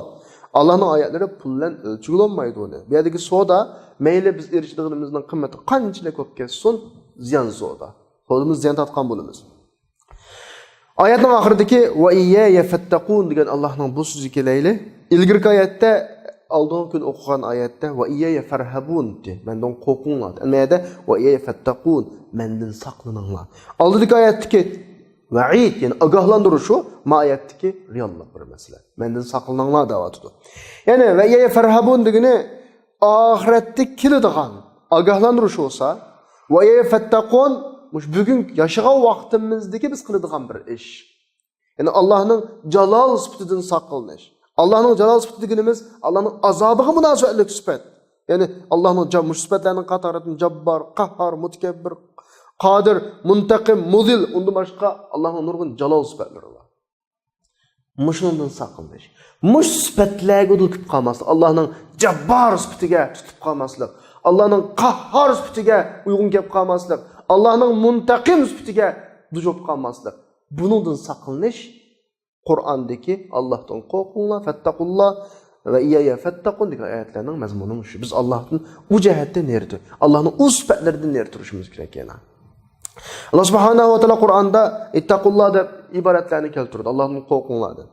ئاللانىڭ ئايەتلىرى پۇل بىلەن ئۆلچىگىلى بولمايدۇ ئۇنى. بۇ يەردىكى سودا، مەيلى بىز ئېرىشىدىغىنىمىزنىڭ قىممىتى قانچىلىك بولۇپ كەتسۇن، زىيان سودا. سودىمىز زىيان تارتقان بولىمىز. ئايەتنىڭ ئاخىرىدىكى «ۋە ئىييايە فەتتەقۇن» دېگەن ئاللانىڭ بۇ سۆزىگە كېلەيلى. ئىلگىرىكى ئايەتتە، ئالدىنقى كۈن ئوقۇغان ئايەتتە «ۋە ئىييايە فەرھەبۇن» دېدى. مەندىن قورقۇڭلار. ئەمما يەردە «ۋە ئىييايە فەتتەقۇن»، مەندىن ساقلىنىڭلار. ئالدىدىكى ئايەتتىكى ۋەئىد، يەنى ئاگاھلاندۇرۇشۇ، ما ئايەتتىكى رېئاللىق بىر مەسىلە. مەندىن ساقلىنىڭلار دەۋاتىدۇ. يەنى «ۋە ئىييايە فەرھەبۇن» دېگىنى ئاخىرەتتە كېلىدىغان ئاگاھلاندۇرۇش بولسا، «ۋە ئىييايە فەتتەقۇن» مۇشۇ بۈگۈن ياشىغان ۋاقتىمىزدىكى بىز قىلىدىغان بىر ئىش. يەنى ئاللانىڭ جالال سۈپىتىدىن ساقلىنىش. ئاللانىڭ جالال سۈپىتى دېگىنىمىز ئاللانىڭ ئازابىغا مۇناسىۋەتلىك سۈپەت. يەنى ئاللانىڭ جا-، مۇشۇ سۈپەتلەرنىڭ قاتارىدىن جاببار، قەھھار، مۇتەكەببىر، قادىر، مۇنتەقىم، مۇزىل، ئۇندىن باشقا ئاللانىڭ نۇرغۇن جالال سۈپەتلىرى بار. مۇشۇنىڭدىن ساقلىنىش. مۇشۇ سۈپەتلەرگە دۇچ كېلىپ قالماسلىق. ئاللانىڭ جاببار سۈپىتىگە تۇتۇپ قالماسلىق. ئاللانىڭ قەھھار سۈپىتىگە ئۇيغۇن كېلىپ قالماسلىق. ئاللانىڭ مۇنتەقىم سۈپىتىگە دۇچ بولۇپ قالماسلىق. بۇنىڭدىن ساقلىنىش قۇرئاندىكى «ئاللاھتىن قورقۇڭلار، فەتتەقۇللا ۋە ئىييايە فەتتەقۇن» دېگەن ئايەتلەرنىڭ مەزمۇنى مۇشۇ. بىز ئاللاھتىن ئۇ جەھەتتە نېرى تۇر-، ئاللاھنىڭ ئۇ سۈپەتلىرىدىن نېرى تۇرۇشىمىز كېرەك يەنە. ئاللا سۇبھانەھۇ ۋە تائالا قۇرئاندا «ئىتتەقۇللا» دەپ ئىبارەتلەرنى كەلتۈرىدۇ. «ئاللاھتىن قورقۇڭلار» دەپ.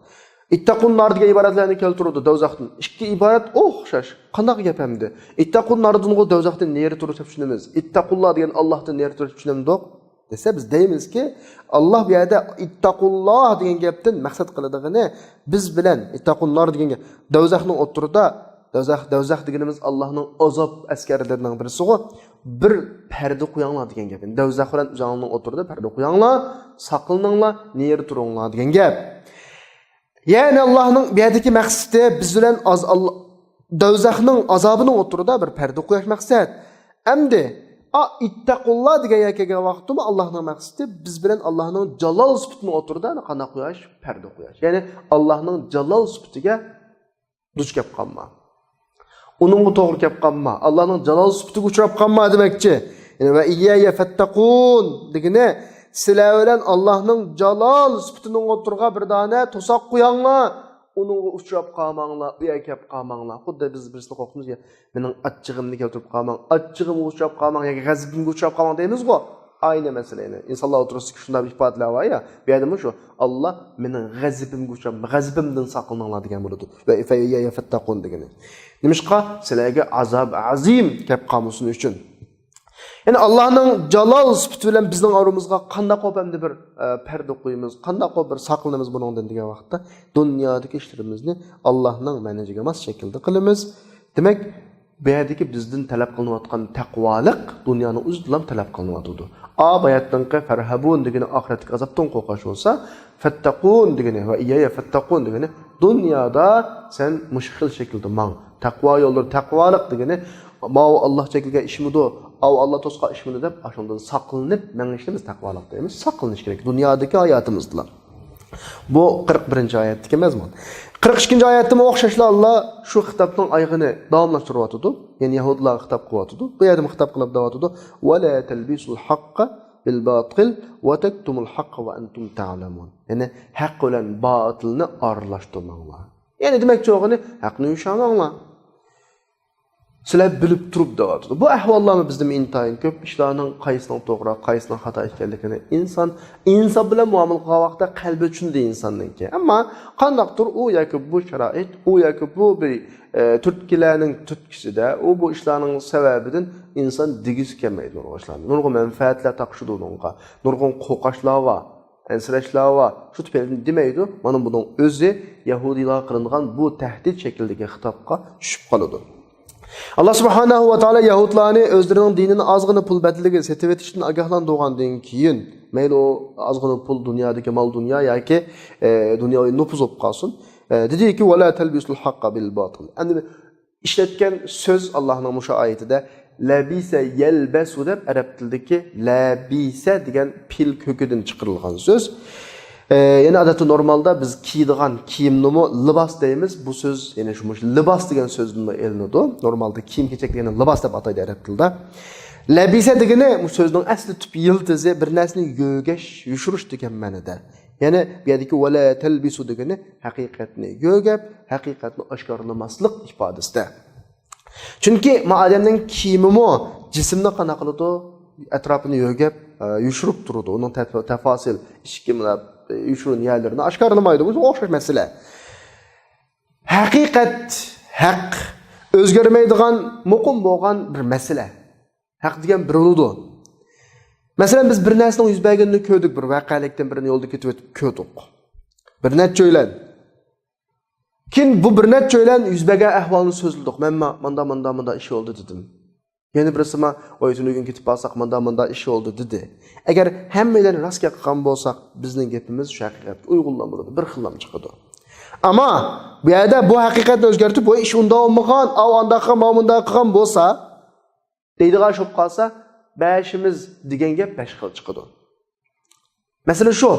«ئىتتەقۇن نار» دېگەن ئىبارەتلەرنى كەلتۈرىدۇ دوزاختىن. ئىككى ئىبارەت ئوخشاش. قانداق گەپ ئەمدى؟ «ئىتتەقۇن نار» دېگەنغۇ دوزاختىن نېرى تۇرۇش دەپ چۈشىنىمىز. «ئىتتەقۇللا» دېگەن ئاللاھتىن نېرى تۇرۇش دەپ چۈشىنەمدۇق؟ دېسە، بىز دەيمىزكى، ئاللا بۇ يەردە «ئىتتەقۇللا» دېگەن گەپتىن مەقسەت قىلىدىغىنى، بىز بىلەن «ئىتتەقۇن نار» دېگەن گەپ، دوزاخنىڭ ئوتتۇرىدا، دوزاخ، دوزاخ دېگىنىمىز ئاللانىڭ ئازاب ئەسكەرلىرىنىڭ بىرسىغۇ، بىر پەردە قويۇڭلار دېگەن گەپ. دوزاخ بىلەن ئۆزۈڭلارنىڭ ئوتتۇرىدا پەردە قويۇڭلار، ساقلىنىڭلار، نېرى تۇرۇڭلار دېگەن گەپ. يەنى ئاللانىڭ بۇ يەردىكى مەقسىتى بىز بىلەن ئاز-، ئاللا-، دوزاخنىڭ ئازابىنىڭ ئوتتۇرىدا بىر پەردە قويۇش مەقسەت. ئەمدى، ئا، «ئىتتەقۇللا» دېگەن يەرگە كەلگەن ۋاقىتتىمۇ ئاللانىڭ مەقسىتى بىز بىلەن ئاللانىڭ جالال سۈپىتىنىڭ ئوتتۇرىدا قانداق قويۇش؟ پەردە قويۇش. يەنى ئاللانىڭ جالال سۈپىتىگە دۇچ كەپ قالما. ئۇنىڭغا توغرا كەپ قالما. ئاللانىڭ جالال سۈپىتىگە ئۇچراپ قالما دېمەكچى. يەنى «ۋە ئىييايە فەتتەقۇن» دېگىنى، سىلەر بىلەن ئاللانىڭ جالال سۈپىتىنىڭ ئوتتۇرىغا بىر دانە توساق قوياڭلار. ئۇنىڭغا ئۇچراپ قالماڭلار، ئۇ يەرگە كەپ قالماڭلار. خۇددى بىز بىرسىنى قورقۇتىمىز يا، «مېنىڭ ئاچچىقىمنى كەلتۈرۈپ قالماڭ، ئاچچىقىمغا ئۇچراپ قالماڭ ياكى غەزىپىمگە ئۇچراپ قالماڭ» دەيمىزغۇ. ئاينى مەسىلە يەنە. ئىنسانلار ئوتتۇرىسىدىكى شۇنداق بىر ئىپادىلەر بار يا. بۇ يەردىمۇ شۇ، «ئاللا مېنىڭ غەزىپىمگە ئۇچراپ، غەزىپىمدىن ساقلىنىڭلار» دېگەن بولىدۇ. «ۋە ئىييايە فەتتەقۇن» دېگىنى. نېمىشقا؟ سىلەرگە ئازاب ئازىم كەپ قالمىسۇن ئۈچۈن. يەنى ئاللانىڭ جالال سۈپىتى بىلەن بىزنىڭ ئارىمىزغا قانداق قىلىپ ئەمدى بىر، ئە، پەردە قويىمىز، قانداق قىلىپ بىر ساقلىنىمىز بۇنىڭدىن دېگەن ۋاقىتتا، دۇنيادىكى ئىشلىرىمىزنى ئاللانىڭ مەنھىجىگە ماس شەكىلدە قىلىمىز. دېمەك، بۇ يەردىكى بىزدىن تەلەپ قىلىنىۋاتقان تەقۋالىق دۇنيانىڭ ئۆزىدىلا تەلەپ قىلىنىۋاتىدۇ. ئا، باياتنىڭقى «فەرھەبۇن» دېگىنى ئاخىرەتتىكى ئازابتىن قورقۇش بولسا، «فەتتەقۇن» دېگىنى «ۋە ئىييايە فەتتەقۇن» دېگىنى دۇنيادا سەن مۇشۇ خىل شەكىلدە ماڭ. تەقۋا يوللىرى، تەقۋالىق دېگىنى ماۋۇ ئاللا چەكلىگەن ئىشمىدۇ، ئاۋۇ ئاللا توسقان ئىشمىدۇ دەپ ئاشۇندىن ساقلىنىپ مېڭىشنى بىز تەقۋالىق دەيمىز. ساقلىنىش كېرەك دۇنيادىكى ھاياتىمىزدىلا. بۇ قىرىق بىرىنچى ئايەتتىكى مەزمۇن. قىرىق ئىككىنچى ئايەتتىمۇ ئوخشاشلا ئاللا شۇ خىتابنىڭ ئايىغىنى داۋاملاشتۇرۇۋاتىدۇ. يەنى يەھۇدىيلارغا خىتاب قىلىۋاتىدۇ. بۇ يەردىمۇ خىتاب قىلىپ دەۋاتىدۇ. «ۋە لا تەلبىسۇل ھەققە بىل باتىل ۋە تەكتۇمۇل ھەققە ۋە ئەنتۇم تەلەمۇن.» يەنى ھەق بىلەن باتىلنى ئارىلاشتۇرماڭلار. يەنى دېمەكچى بولغىنى، ھەقنى يوشۇرماڭلار. سىلەر بىلىپ تۇرۇپ دەۋاتىدۇ. بۇ ئەھۋاللارمۇ بىزدىمۇ ئىنتايىن كۆپ. ئىشلارنىڭ قايسىنىڭ توغرا، قايسىنىڭ خاتا ئىكەنلىكىنى ئىنسان ئىنساپ بىلەن مۇئامىلە قىلغان ۋاقىتتا قەلبى چۈشىنىدۇ ئىنساننىڭكى. ئەمما قانداقتۇر ئۇ ياكى بۇ شارائىت، ئۇ ياكى بۇ بىر، ئە، تۈرتكىلەرنىڭ تۈرتكىسىدە، ئۇ بۇ ئىشلارنىڭ سەۋەبىدىن ئىنسان دېگۈسى كەلمەيدۇ نۇرغۇن ئىشلارنى. نۇرغۇن مەنپەئەتلەر تاقىشىدۇ ئۇنىڭغا. نۇرغۇن قورقۇشلار بار. ئەنسىرەشلەر بار، شۇ تۈپەيلىدىن دېمەيدۇ. مانا بۇنىڭ ئۆزى يەھۇدىيلارغا قىلىنغان بۇ تەھدىت شەكلىدىكى خىتابقا چۈشۈپ قالىدۇ. ئاللا سۇبھانەھۇ ۋە تائالا يەھۇدلارنى ئۆزلىرىنىڭ دىنىنى ئازغىنا پۇل بەدىلىگە سېتىۋېتىشتىن ئاگاھلاندۇرغاندىن كېيىن، مەيلى ئۇ ئازغىنا پۇل دۇنيادىكى مال دۇنيا ياكى، ئە، دۇنياۋى نوپۇز بولۇپ قالسۇن. ئە، دېدىكى، «ۋەلا تەلبىسۇل ھەققە بىل باتىل». ئەمدى ئىشلەتكەن سۆز ئاللاھنىڭ مۇشۇ ئايىتىدە لەبىسە يەلبەسۇ دەپ ئەرەب تىلىدىكى لەبىسە دېگەن پېئىل كۆكىدىن چىقىرىلغان سۆز. ئە، يەنى ئادەتتە نورمالدا بىز كىيىدىغان كىيىمنىمۇ لىباس دەيمىز. بۇ سۆز يەنى شۇ مۇشۇ لىباس دېگەن سۆزدىنمۇ ئېلىنىدۇ. نورمالدا كىيىم-كېچەك دېگەننى لىباس دەپ ئاتايدۇ ئەرەب تىلىدا. لەبىسە دېگىنى بۇ سۆزنىڭ ئەسلى تۈپ يىلتىزى بىر نەرسىنى يۆگەش، يوشۇرۇش دېگەن مەنىدە. يەنى بۇ يەردىكى ۋەلا تەلبىسۇ دېگىنى ھەقىقەتنى يۆگەپ، ھەقىقەتنى ئاشكارىلىماسلىق ئىپادىسىدە. چۈنكى ما ئادەمنىڭ كىيىمىمۇ جىسىمنى قانداق قىلىدۇ؟ ئەتراپىنى يۆگەپ، ئە، يوشۇرۇپ تۇرىدۇ. ئۇنىڭ تەپ-، تەپاسىل، ئىچكى مۇناپ-، ئە، يوشۇرۇن يەرلىرىنى ئاشكارىلىمايدۇ. بۇ ئوخشاش مەسىلە. ھەقىقەت، ھەق، ئۆزگەرمەيدىغان، مۇقىم بولغان بىر مەسىلە. ھەق دېگەن بىر بولىدۇ. مەسىلەن، بىز بىر نەرسىنىڭ يۈز بەرگىنىنى كۆردۇق، بىر ۋەقەلىكتىن بىرىنى يولدا كېتىۋېتىپ كۆردۇق. بىر نەچچە ئۆيلەن. كېيىن بۇ بىر نەچچە ئۆيلەن يۈز بەرگەن ئەھۋالنى سۆزلىدۇق. مەن ما-، ماندا، ماندا، ماندا ئىش بولدى دېدىم. يەنە بىرسى ما، «ۋاي، تۈنۈگۈن كېتىپ بارساق، ماندا، ماندا ئىش بولدى» دېدى. ئەگەر ھەممەيلەن راست گەپ قىلغان بولساق، بىزنىڭ گېپىمىز شۇ ھەقىقەتكە ئۇيغۇنلا بولىدۇ، بىر خىللام چىقىدۇ. ئەمما بۇ يەردە بۇ ھەقىقەتنى ئۆزگەرتىپ، «ۋاي، ئىش ئۇنداق بولمىغان، ئاۋۇ ئانداق قىلغان، ماۋۇ مۇنداق قىلغان» بولسا، دەيدىغان ئىش بولۇپ قالسا، بەشىمىز دېگەن گەپ بەش خىل چىقىدۇ. مەسىلە شۇ،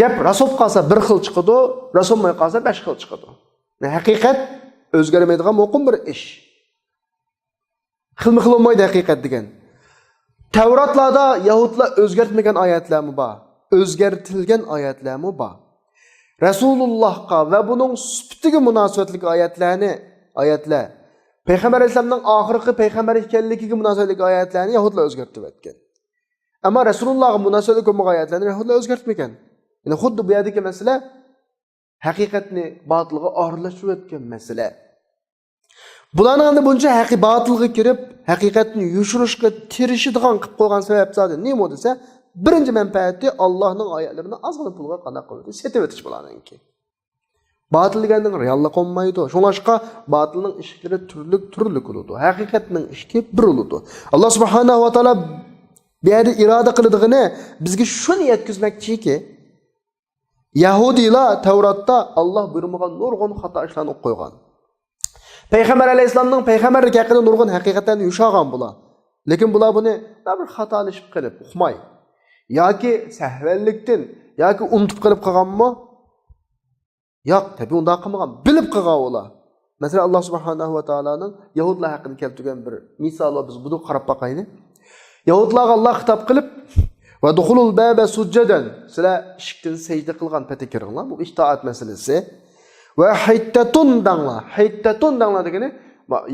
گەپ راست بولۇپ قالسا بىر خىل چىقىدۇ، راست بولماي قالسا بەش خىل چىقىدۇ. ھەقىقەت ئۆزگەرمەيدىغان مۇقىم بىر ئىش. خىلمۇ خىل بولمايدۇ ھەقىقەت دېگەن. تەۋراتلاردا يەھۇدلار ئۆزگەرتمىگەن ئايەتلەرمۇ بار، ئۆزگەرتىلگەن ئايەتلەرمۇ بار. رەسۇلۇللاھقا ۋە بۇنىڭ سۈپىتىگە مۇناسىۋەتلىك ئايەتلەرنى، ئايەتلەر، پەيغەمبەر ئەلەيھىسسالامنىڭ ئاخىرقى پەيغەمبەر ئىكەنلىكىگە مۇناسىۋەتلىك ئايەتلەرنى يەھۇدلار ئۆزگەرتىۋەتكەن. ئەمما رەسۇلۇللاھقا مۇناسىۋەتلىك بولمىغان ئايەتلەرنى يەھۇدلار ئۆزگەرتمىگەن. يەنى خۇددى بۇ يەردىكى مەسىلە ھەقىقەتنى باتىلغا ئارىلاشتۇرۇۋەتكەن مەسىلە. بۇلارنىڭ ئەمدى بۇنچە ھەقىي باتىلغا كىرىپ، ھەقىقەتنى يوشۇرۇشقا تىرىشىدىغان قىلىپ قويغان سەۋەب زادى نېمە دېسە، بىرىنچى مەنپەئەتى ئاللاھنىڭ ئايەتلىرىنى ئازغىنا پۇلغا قانداق قىلىۋېتىش، سېتىۋېتىش بۇلارنىڭكى. باتىل دېگەننىڭ رېئاللىقى بولمايدۇ. شۇڭلاشقا باتىلنىڭ ئىشىكلىرى تۈرلۈك تۈرلۈك بولىدۇ. ھەقىقەتنىڭ ئىشىكى بىر بولىدۇ. ئاللا سۇبھانەھۇ ۋە تائالا بۇ يەردە ئىرادە قىلىدىغىنى بىزگە شۇنى يەتكۈزمەكچىكى، يەھۇدىيلار تەۋراتتا ئاللا بۇيرۇمىغان نۇرغۇن خاتا ئىشلارنى ئوقۇپ قويغان. پەيغەمبەر ئەلەيھىسسالامنىڭ پەيغەمبەرلىكى ھەققىدە نۇرغۇن ھەقىقەتلەرنى يوشۇرغان بۇلار. لېكىن بۇلار بۇنى بىر خاتالىشىپ قېلىپ ئۇقماي ياكى سەھۋەنلىكتىن ياكى ئۇنتۇپ قېلىپ قالغانمۇ؟ ياق، تەبىئىي ئۇنداق قىلمىغان، بىلىپ قىلغان ئۇلار. مەسىلەن، ئاللا سۇبھانەھۇ ۋە تائالانىڭ يەھۇدلار ھەققىدە كەلتۈرگەن بىر مىسالى بار، بىز بۇنى قاراپ باقايلى. يەھۇدلارغا ئاللا خىتاب قىلىپ، «ۋەدخۇلۇل بابە سۇججەدەن»، سىلەر ئىشىكتىن سەجدە قىلغان پېتى كىرىڭلار، بۇ ئىتائەت مەسىلىسى. «ۋە ھىتتەتۇن» دەڭلار، ھىتتەتۇن دەڭلار دېگىنى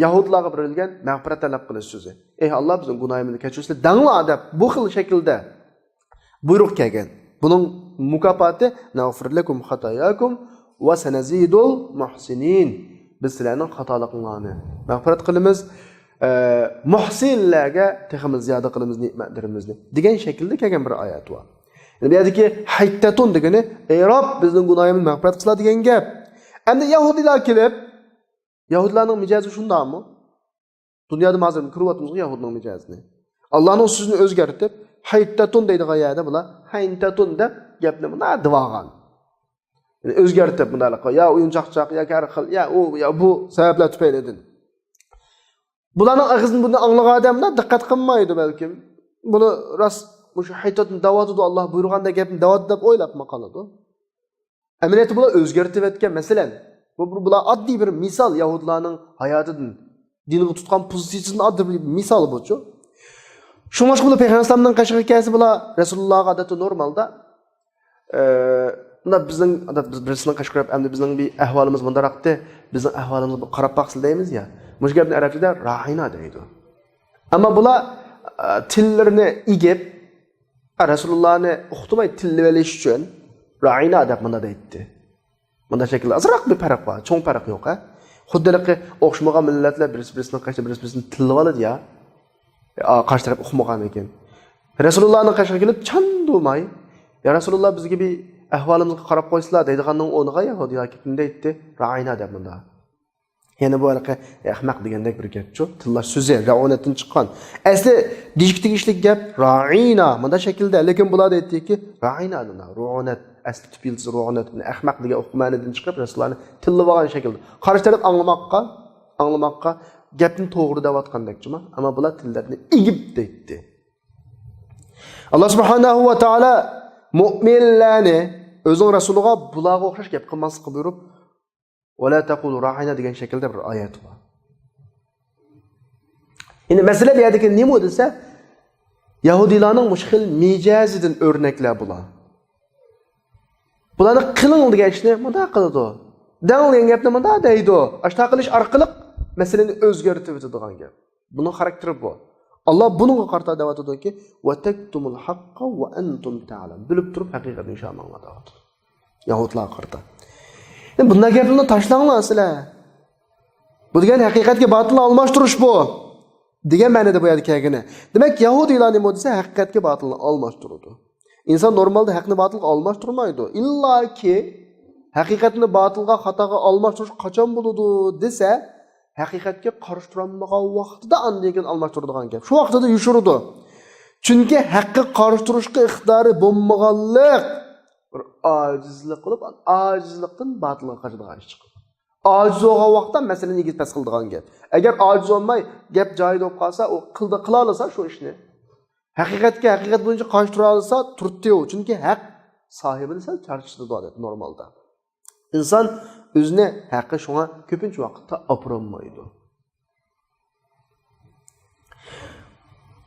يەھۇدلارغا بېرىلگەن مەغپىرەت تەلەپ قىلىش سۆزى. «ئەي ئاللا، بىزنىڭ گۇناھىمىزنى كەچۈرسىلە» دەڭلار دەپ، بۇ خىل شەكىلدە بۇيرۇق كەلگەن. بۇنىڭ مۇكاپاتى، «نەغفىر لەكۇم خاتاياكۇم ۋە سەنەزىدۇل مۇھسىنىن». بىز سىلەرنىڭ خاتالىقىڭلارنى مەغپىرەت قىلىمىز، ئە، مۇھسىنلەرگە تېخىمۇ زىيادە قىلىمىز نېمەتلىرىمىزنى دېگەن شەكىلدە كەلگەن بىر ئايەت بار. يەنى بۇ يەردىكى ھىتتەتۇن دېگىنى، «ئەي رەب، بىزنىڭ گۇناھىمىزنى مەغپىرەت قىلسىلا» دېگەن گەپ. ئەمدى يەھۇدىيلار كېلىپ، يەھۇدىيلارنىڭ مىجەزى شۇنداقمۇ؟ دۇنيادا ھازىر كۆرۈۋاتىمىزغۇ يەھۇدنىڭ مىجەزىنى. ئاللانىڭ سۆزىنى ئۆزگەرتىپ، ھەيتتەتۇن دەيدىغان يەردە بۇلار ھەينتەتۇن دەپ گەپنى مۇنداق دېۋالغان. يەنى ئۆزگەرتىپ مۇنداقلىق، يا ئويۇنچاقچاق، ياكى ھەر خىل، يا ئۇ، يا بۇ سەۋەبلەر تۈپەيلىدىن. بۇلارنىڭ ئېغىزىدىن بۇنى ئاڭلىغان ئادەم مۇنداق دىققەت قىلمايدۇ بەلكىم. بۇنى راست، مۇشۇ ھەيتتەتۇن دەۋاتىدۇ، ئاللا بۇيرۇغاندەك گەپنى دەۋاتىدۇ دەپ ئويلاپمۇ قالىدۇ. ئەمەلىيەتتە بۇلار ئۆزگەرتىۋەتكەن، مەسىلەن، بۇ، بۇ، بۇلار ئاددىي بىر مىسال يەھۇدلارنىڭ ھاياتىدىن، دىنغا تۇتقان پوزىتسىيىسىدىن ئاددىي بىر مىسال بۇچۇ. شۇڭلاشقا بۇلار پەيغەمبەر ئەلەيھىسسالامنىڭ قېشىغا كەلسە، بۇلار رەسۇلۇللاغا ئادەتتە نورمالدا، ئە، ئۇندا بىزنىڭ، ئۇندا بىز بىرسىنىڭ قېشىغا كىرىپ، ئەمدى بىزنىڭ بىر ئەھۋالىمىز مۇنداقراقتى، بىزنىڭ ئەھۋالىمىزغا قاراپ باقسىلە دەيمىز يا. مۇشۇ گەپنى ئەرەبچىدە رائىنا دەيدۇ. ئەمما بۇلار، ئە، تىللىرىنى ئېگىپ، ئە، رەسۇلۇللانى ئۇقتۇرماي تىللىۋېلىش ئۈچۈن رائىنا دەپ مۇنداق دەيتتى. مۇنداق شەكىلدە ئازراق بىر پەرق بار، چوڭ پەرق يوق، ھە. خۇددى ھېلىقى ئوخشىمىغان مىللەتلەر بىرسى بىرسىنىڭ قېشىدا بىرسى بىرسىنى تىللىۋالىدۇ يا. ئا، قارشى تەرەپ ئۇقمىغاندىكىن. رەسۇلۇللانىڭ قېشىغا كېلىپ چاندۇرماي، يا رەسۇلۇللا، بىزگە بىر ئەھۋالىمىزغا قاراپ قويسىلا دەيدىغاننىڭ ئورنىغا يەھۇدىيلار كېلىپ نېمە دەيتتى؟ رائىنا دەپ مۇنداق. يەنە بۇ ھېلىقى ئەخمەق دېگەندەك بىر گەپچۇ. تىللاش سۆزى رەئۇنەتتىن چىققان. ئەسلى دېيىشكە تېگىشلىك گەپ رائىنا، مۇنداق شەكىلدە. لېكىن بۇلار دەيتتىكى، رائىنا دېنا، رۇئۇنەت. ئەسلى تۈپ يىلتىزى رۇئۇنەت، ئەخمەق دېگەن ئۇقۇم مەنىدىن چىقىپ، رەسۇلۇللانى تىللىۋالغان شەكىلدە. قارشى تەرەپ ئاڭلىماققا، ئاڭلىماققا، گەپنى توغرا دەۋاتقاندەكچىما، ئەمما بۇلار تىللىرىنى ئېگىپ دەيتتى. ئاللا سۇبھانەھۇ ۋە تائالا مۇئمىنلەرنى ئۆزىنىڭ رەسۇلىغا بۇلارغا ئوخشاش گەپ قىلماسلىققا بۇيرۇپ، ۋەلا تەقۇلۇ رائىنا دېگەن شەكىلدە بىر ئايەت بار. ئەمدى مەسىلە بۇ يەردىكى نېمە دېسە، يەھۇدىيلارنىڭ مۇشۇ خىل مىجەزىدىن ئۆرنەكلەر بۇلار. بۇلارنى قىلىڭ دېگەن ئىشنى مۇنداق قىلىدۇ. دەڭ دېگەن گەپنى مۇنداق دەيدۇ. ئاشۇنداق قىلىش ئارقىلىق مەسىلىنى ئۆزگەرتىۋېتىدىغان گەپ. بۇنىڭ خاراكتېرى بۇ. ئاللا بۇنىڭغا قارىتا دەۋاتىدۇكى، ۋە تەكتۇمۇل ھەققە ۋە ئەنتۇم تەئلەم. بىلىپ تۇرۇپ ھەقىقەتنى يوشۇرماڭلار دەۋاتىدۇ. يەھۇدلارغا قارىتا. ئەمدى بۇنداق گەپلەرنى تاشلاڭلار سىلەر. بۇ دېگەن ھەقىقەتكە باتىلنى ئالماشتۇرۇش بۇ. دېگەن مەنىدە بۇ يەردە كەلگىنى. دېمەك، يەھۇدىيلار نېمە دېسە، ھەقىقەتكە باتىلنى ئالماشتۇرىدۇ. ئىنسان نورمالدا ھەقنى باتىلغا ئالماشتۇرمايدۇ. ئىللاكى ھەقىقەتنى باتىلغا، خاتاغا ئالماشتۇرۇش قاچان بولىدۇ دېسە، ھەقىقەتكە قارشى تۇرالمىغان ۋاقتىدا ئاندىن كېيىن ئالماشتۇرىدىغان گەپ. شۇ ۋاقتىدا يوشۇرىدۇ. چۈنكى ھەققە قارشى تۇرۇشقا ئىقتىدارى بولمىغانلىق بىر ئاجىزلىق بولۇپ، ئاجىزلىقتىن باتىلغا قاچىدىغان ئىش چىقىدۇ. ئاجىز بولغان ۋاقىتتا مەسىلىنى ئېگىز پەس قىلىدىغان گەپ. ئەگەر ئاجىز بولماي، گەپ جايىدا بولۇپ قالسا، ئۇ قىلدى، قىلالىسا شۇ ئىشنى. ھەقىقەتكە، ھەقىقەت بويىچە قارشى تۇرالىسا، تۇرتتى ئۇ. چۈنكى ھەق ساھىبىنى سەل چارچىتىدۇ ئادەتتە نورمالدا. ئىنسان ئۆزىنى ھەققە شۇڭا كۆپىنچە ۋاقىتتا ئاپىرالمايدۇ.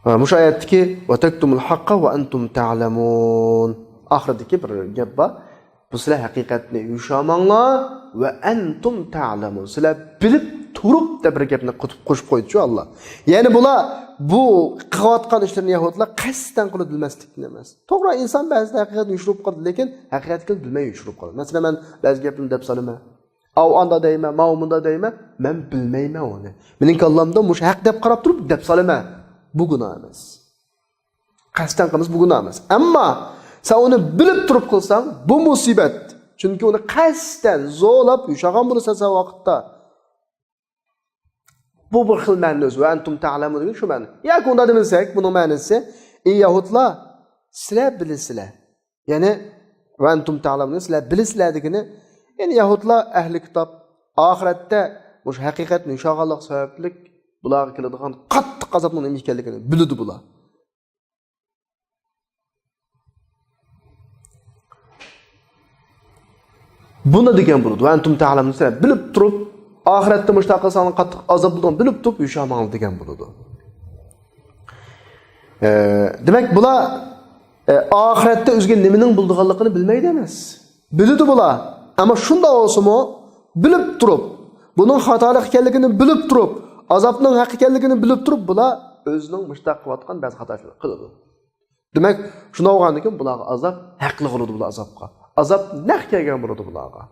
ھە، مۇشۇ ئايەتتىكى، ۋە تەكتۇمۇل ھەققە ۋە ئەنتۇم تەئلەمۇن. ئاخىرىدىكى بىر گەپ بار. بۇ سىلەر ھەقىقەتنى يوشۇرماڭلار، ۋە ئەنتۇم تەئلەمۇن. سىلەر بىلىپ تۇرۇپ دەپ بىر گەپنى قوتۇپ-، قوشۇپ قويدىچۇ ئاللا. يەنى بۇلار بۇ قىلىۋاتقان ئىشلىرىنى يەھۇدلار قەستەن قىلىپ بىلمەسلىكتىن ئەمەس. توغرا، ئىنسان بەزىدە ھەقىقەتنى يوشۇرۇپ قالىدۇ، لېكىن ھەقىقەتنى بىلمەي يوشۇرۇپ قالىدۇ. مەسىلەن، مەن بەزى گەپلەرنى دەپ سالىمەن. ئاۋۇ ئاندا دەيمەن، ماۋۇ مۇندا دەيمەن، مەن بىلمەيمەن ئۇنى. مېنىڭ كاللامدا مۇشۇ ھەق دەپ قاراپ تۇرۇپ دەپ سالىمەن. بۇ گۇناھ ئەمەس. قەستەن قىلمىسا بۇ گۇناھ ئەمەس. ئەمما سەن ئۇنى بىلىپ تۇرۇپ قىلساڭ، بۇ مۇسىبەت. چۈنكى ئۇنى قەستەن زورلاپ يوشۇرغان بولىسەن سەن ۋاقىتتا. بۇ بىر خىل مەنىدە ئۆزى. ۋە ئەنتۇم تەئلەمۇن دېگەن شۇ مەنە. ياكى ئۇنداق دېمىسەك، بۇنىڭ مەنىسى، ئى يەھۇدلار، سىلەر بىلىسىلەر. يەنى، ۋە ئەنتۇم تەئلەمۇن، سىلەر بىلىسىلەر دېگىنى، يەنى يەھۇدلار ئەھلى كىتاب، ئاخىرەتتە مۇشۇ ھەقىقەتنى يوشۇرغانلىق سەۋەبلىك بۇلارغا كېلىدىغان قاتتىق ئازابنىڭ نېمە ئىكەنلىكىنى بىلىدۇ بۇلار. بۇنى دېگەن بولىدۇ. ۋە ئەنتۇم تەئلەمۇن، سىلەر بىلىپ تۇرۇپ، ئاخىرەتتە مۇشۇنداق قىلساڭلار قاتتىق ئازاب بولىدىغان بىلىپ تۇرۇپ يوشۇرماڭلار دېگەن بولىدۇ. ئە، دېمەك، بۇلار، ئە، ئاخىرەتتە ئۆزىگە نېمىنىڭ بولىدىغانلىقىنى بىلمەيدۇ ئەمەس. بىلىدۇ بۇلار. ئەمما شۇنداق بولسىمۇ، بىلىپ تۇرۇپ، بۇنىڭ خاتالىق ئىكەنلىكىنى بىلىپ تۇرۇپ، ئازابنىڭ ھەق ئىكەنلىكىنى بىلىپ تۇرۇپ، بۇلار ئۆزىنىڭ مۇشۇنداق قىلىۋاتقان بەزى خاتا ئىشلىرىنى قىلىدۇ. دېمەك، شۇنداق بولغاندىن كېيىن بۇلارغا ئازاب ھەقلىق بولىدۇ، بۇلار ئازابقا. ئازاب نەق كەلگەن بولىدۇ بۇلارغا.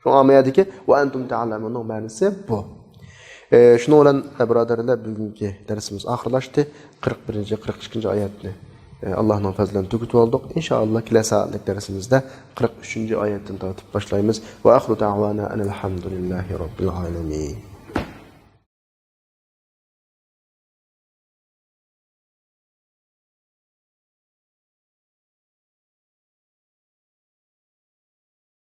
شۇڭا ئەمما يەردىكى ۋە ئەنتۇم تەئلەمۇننىڭ مەنىسى بۇ. ئە، شۇنىڭ بىلەن، ئە، بۇرادەرلەر، بۈگۈنكى دەرسىمىز ئاخىرلاشتى. قىرىق بىرىنچى، قىرىق ئىككىنچى ئايەتنى، ئە، ئاللانىڭ پەزلى بىلەن تۈگىتىۋالدۇق. ئىنشائاللا، كېلەسى سائەتلىك دەرسىمىزدە قىرىق ئۈچىنچى ئايەتتىن تارتىپ باشلايمىز. ۋە ئاخىرۇ دەئۋانا ئەنىل ھەمدۇلىللاھى رەببىل ئالەمىن.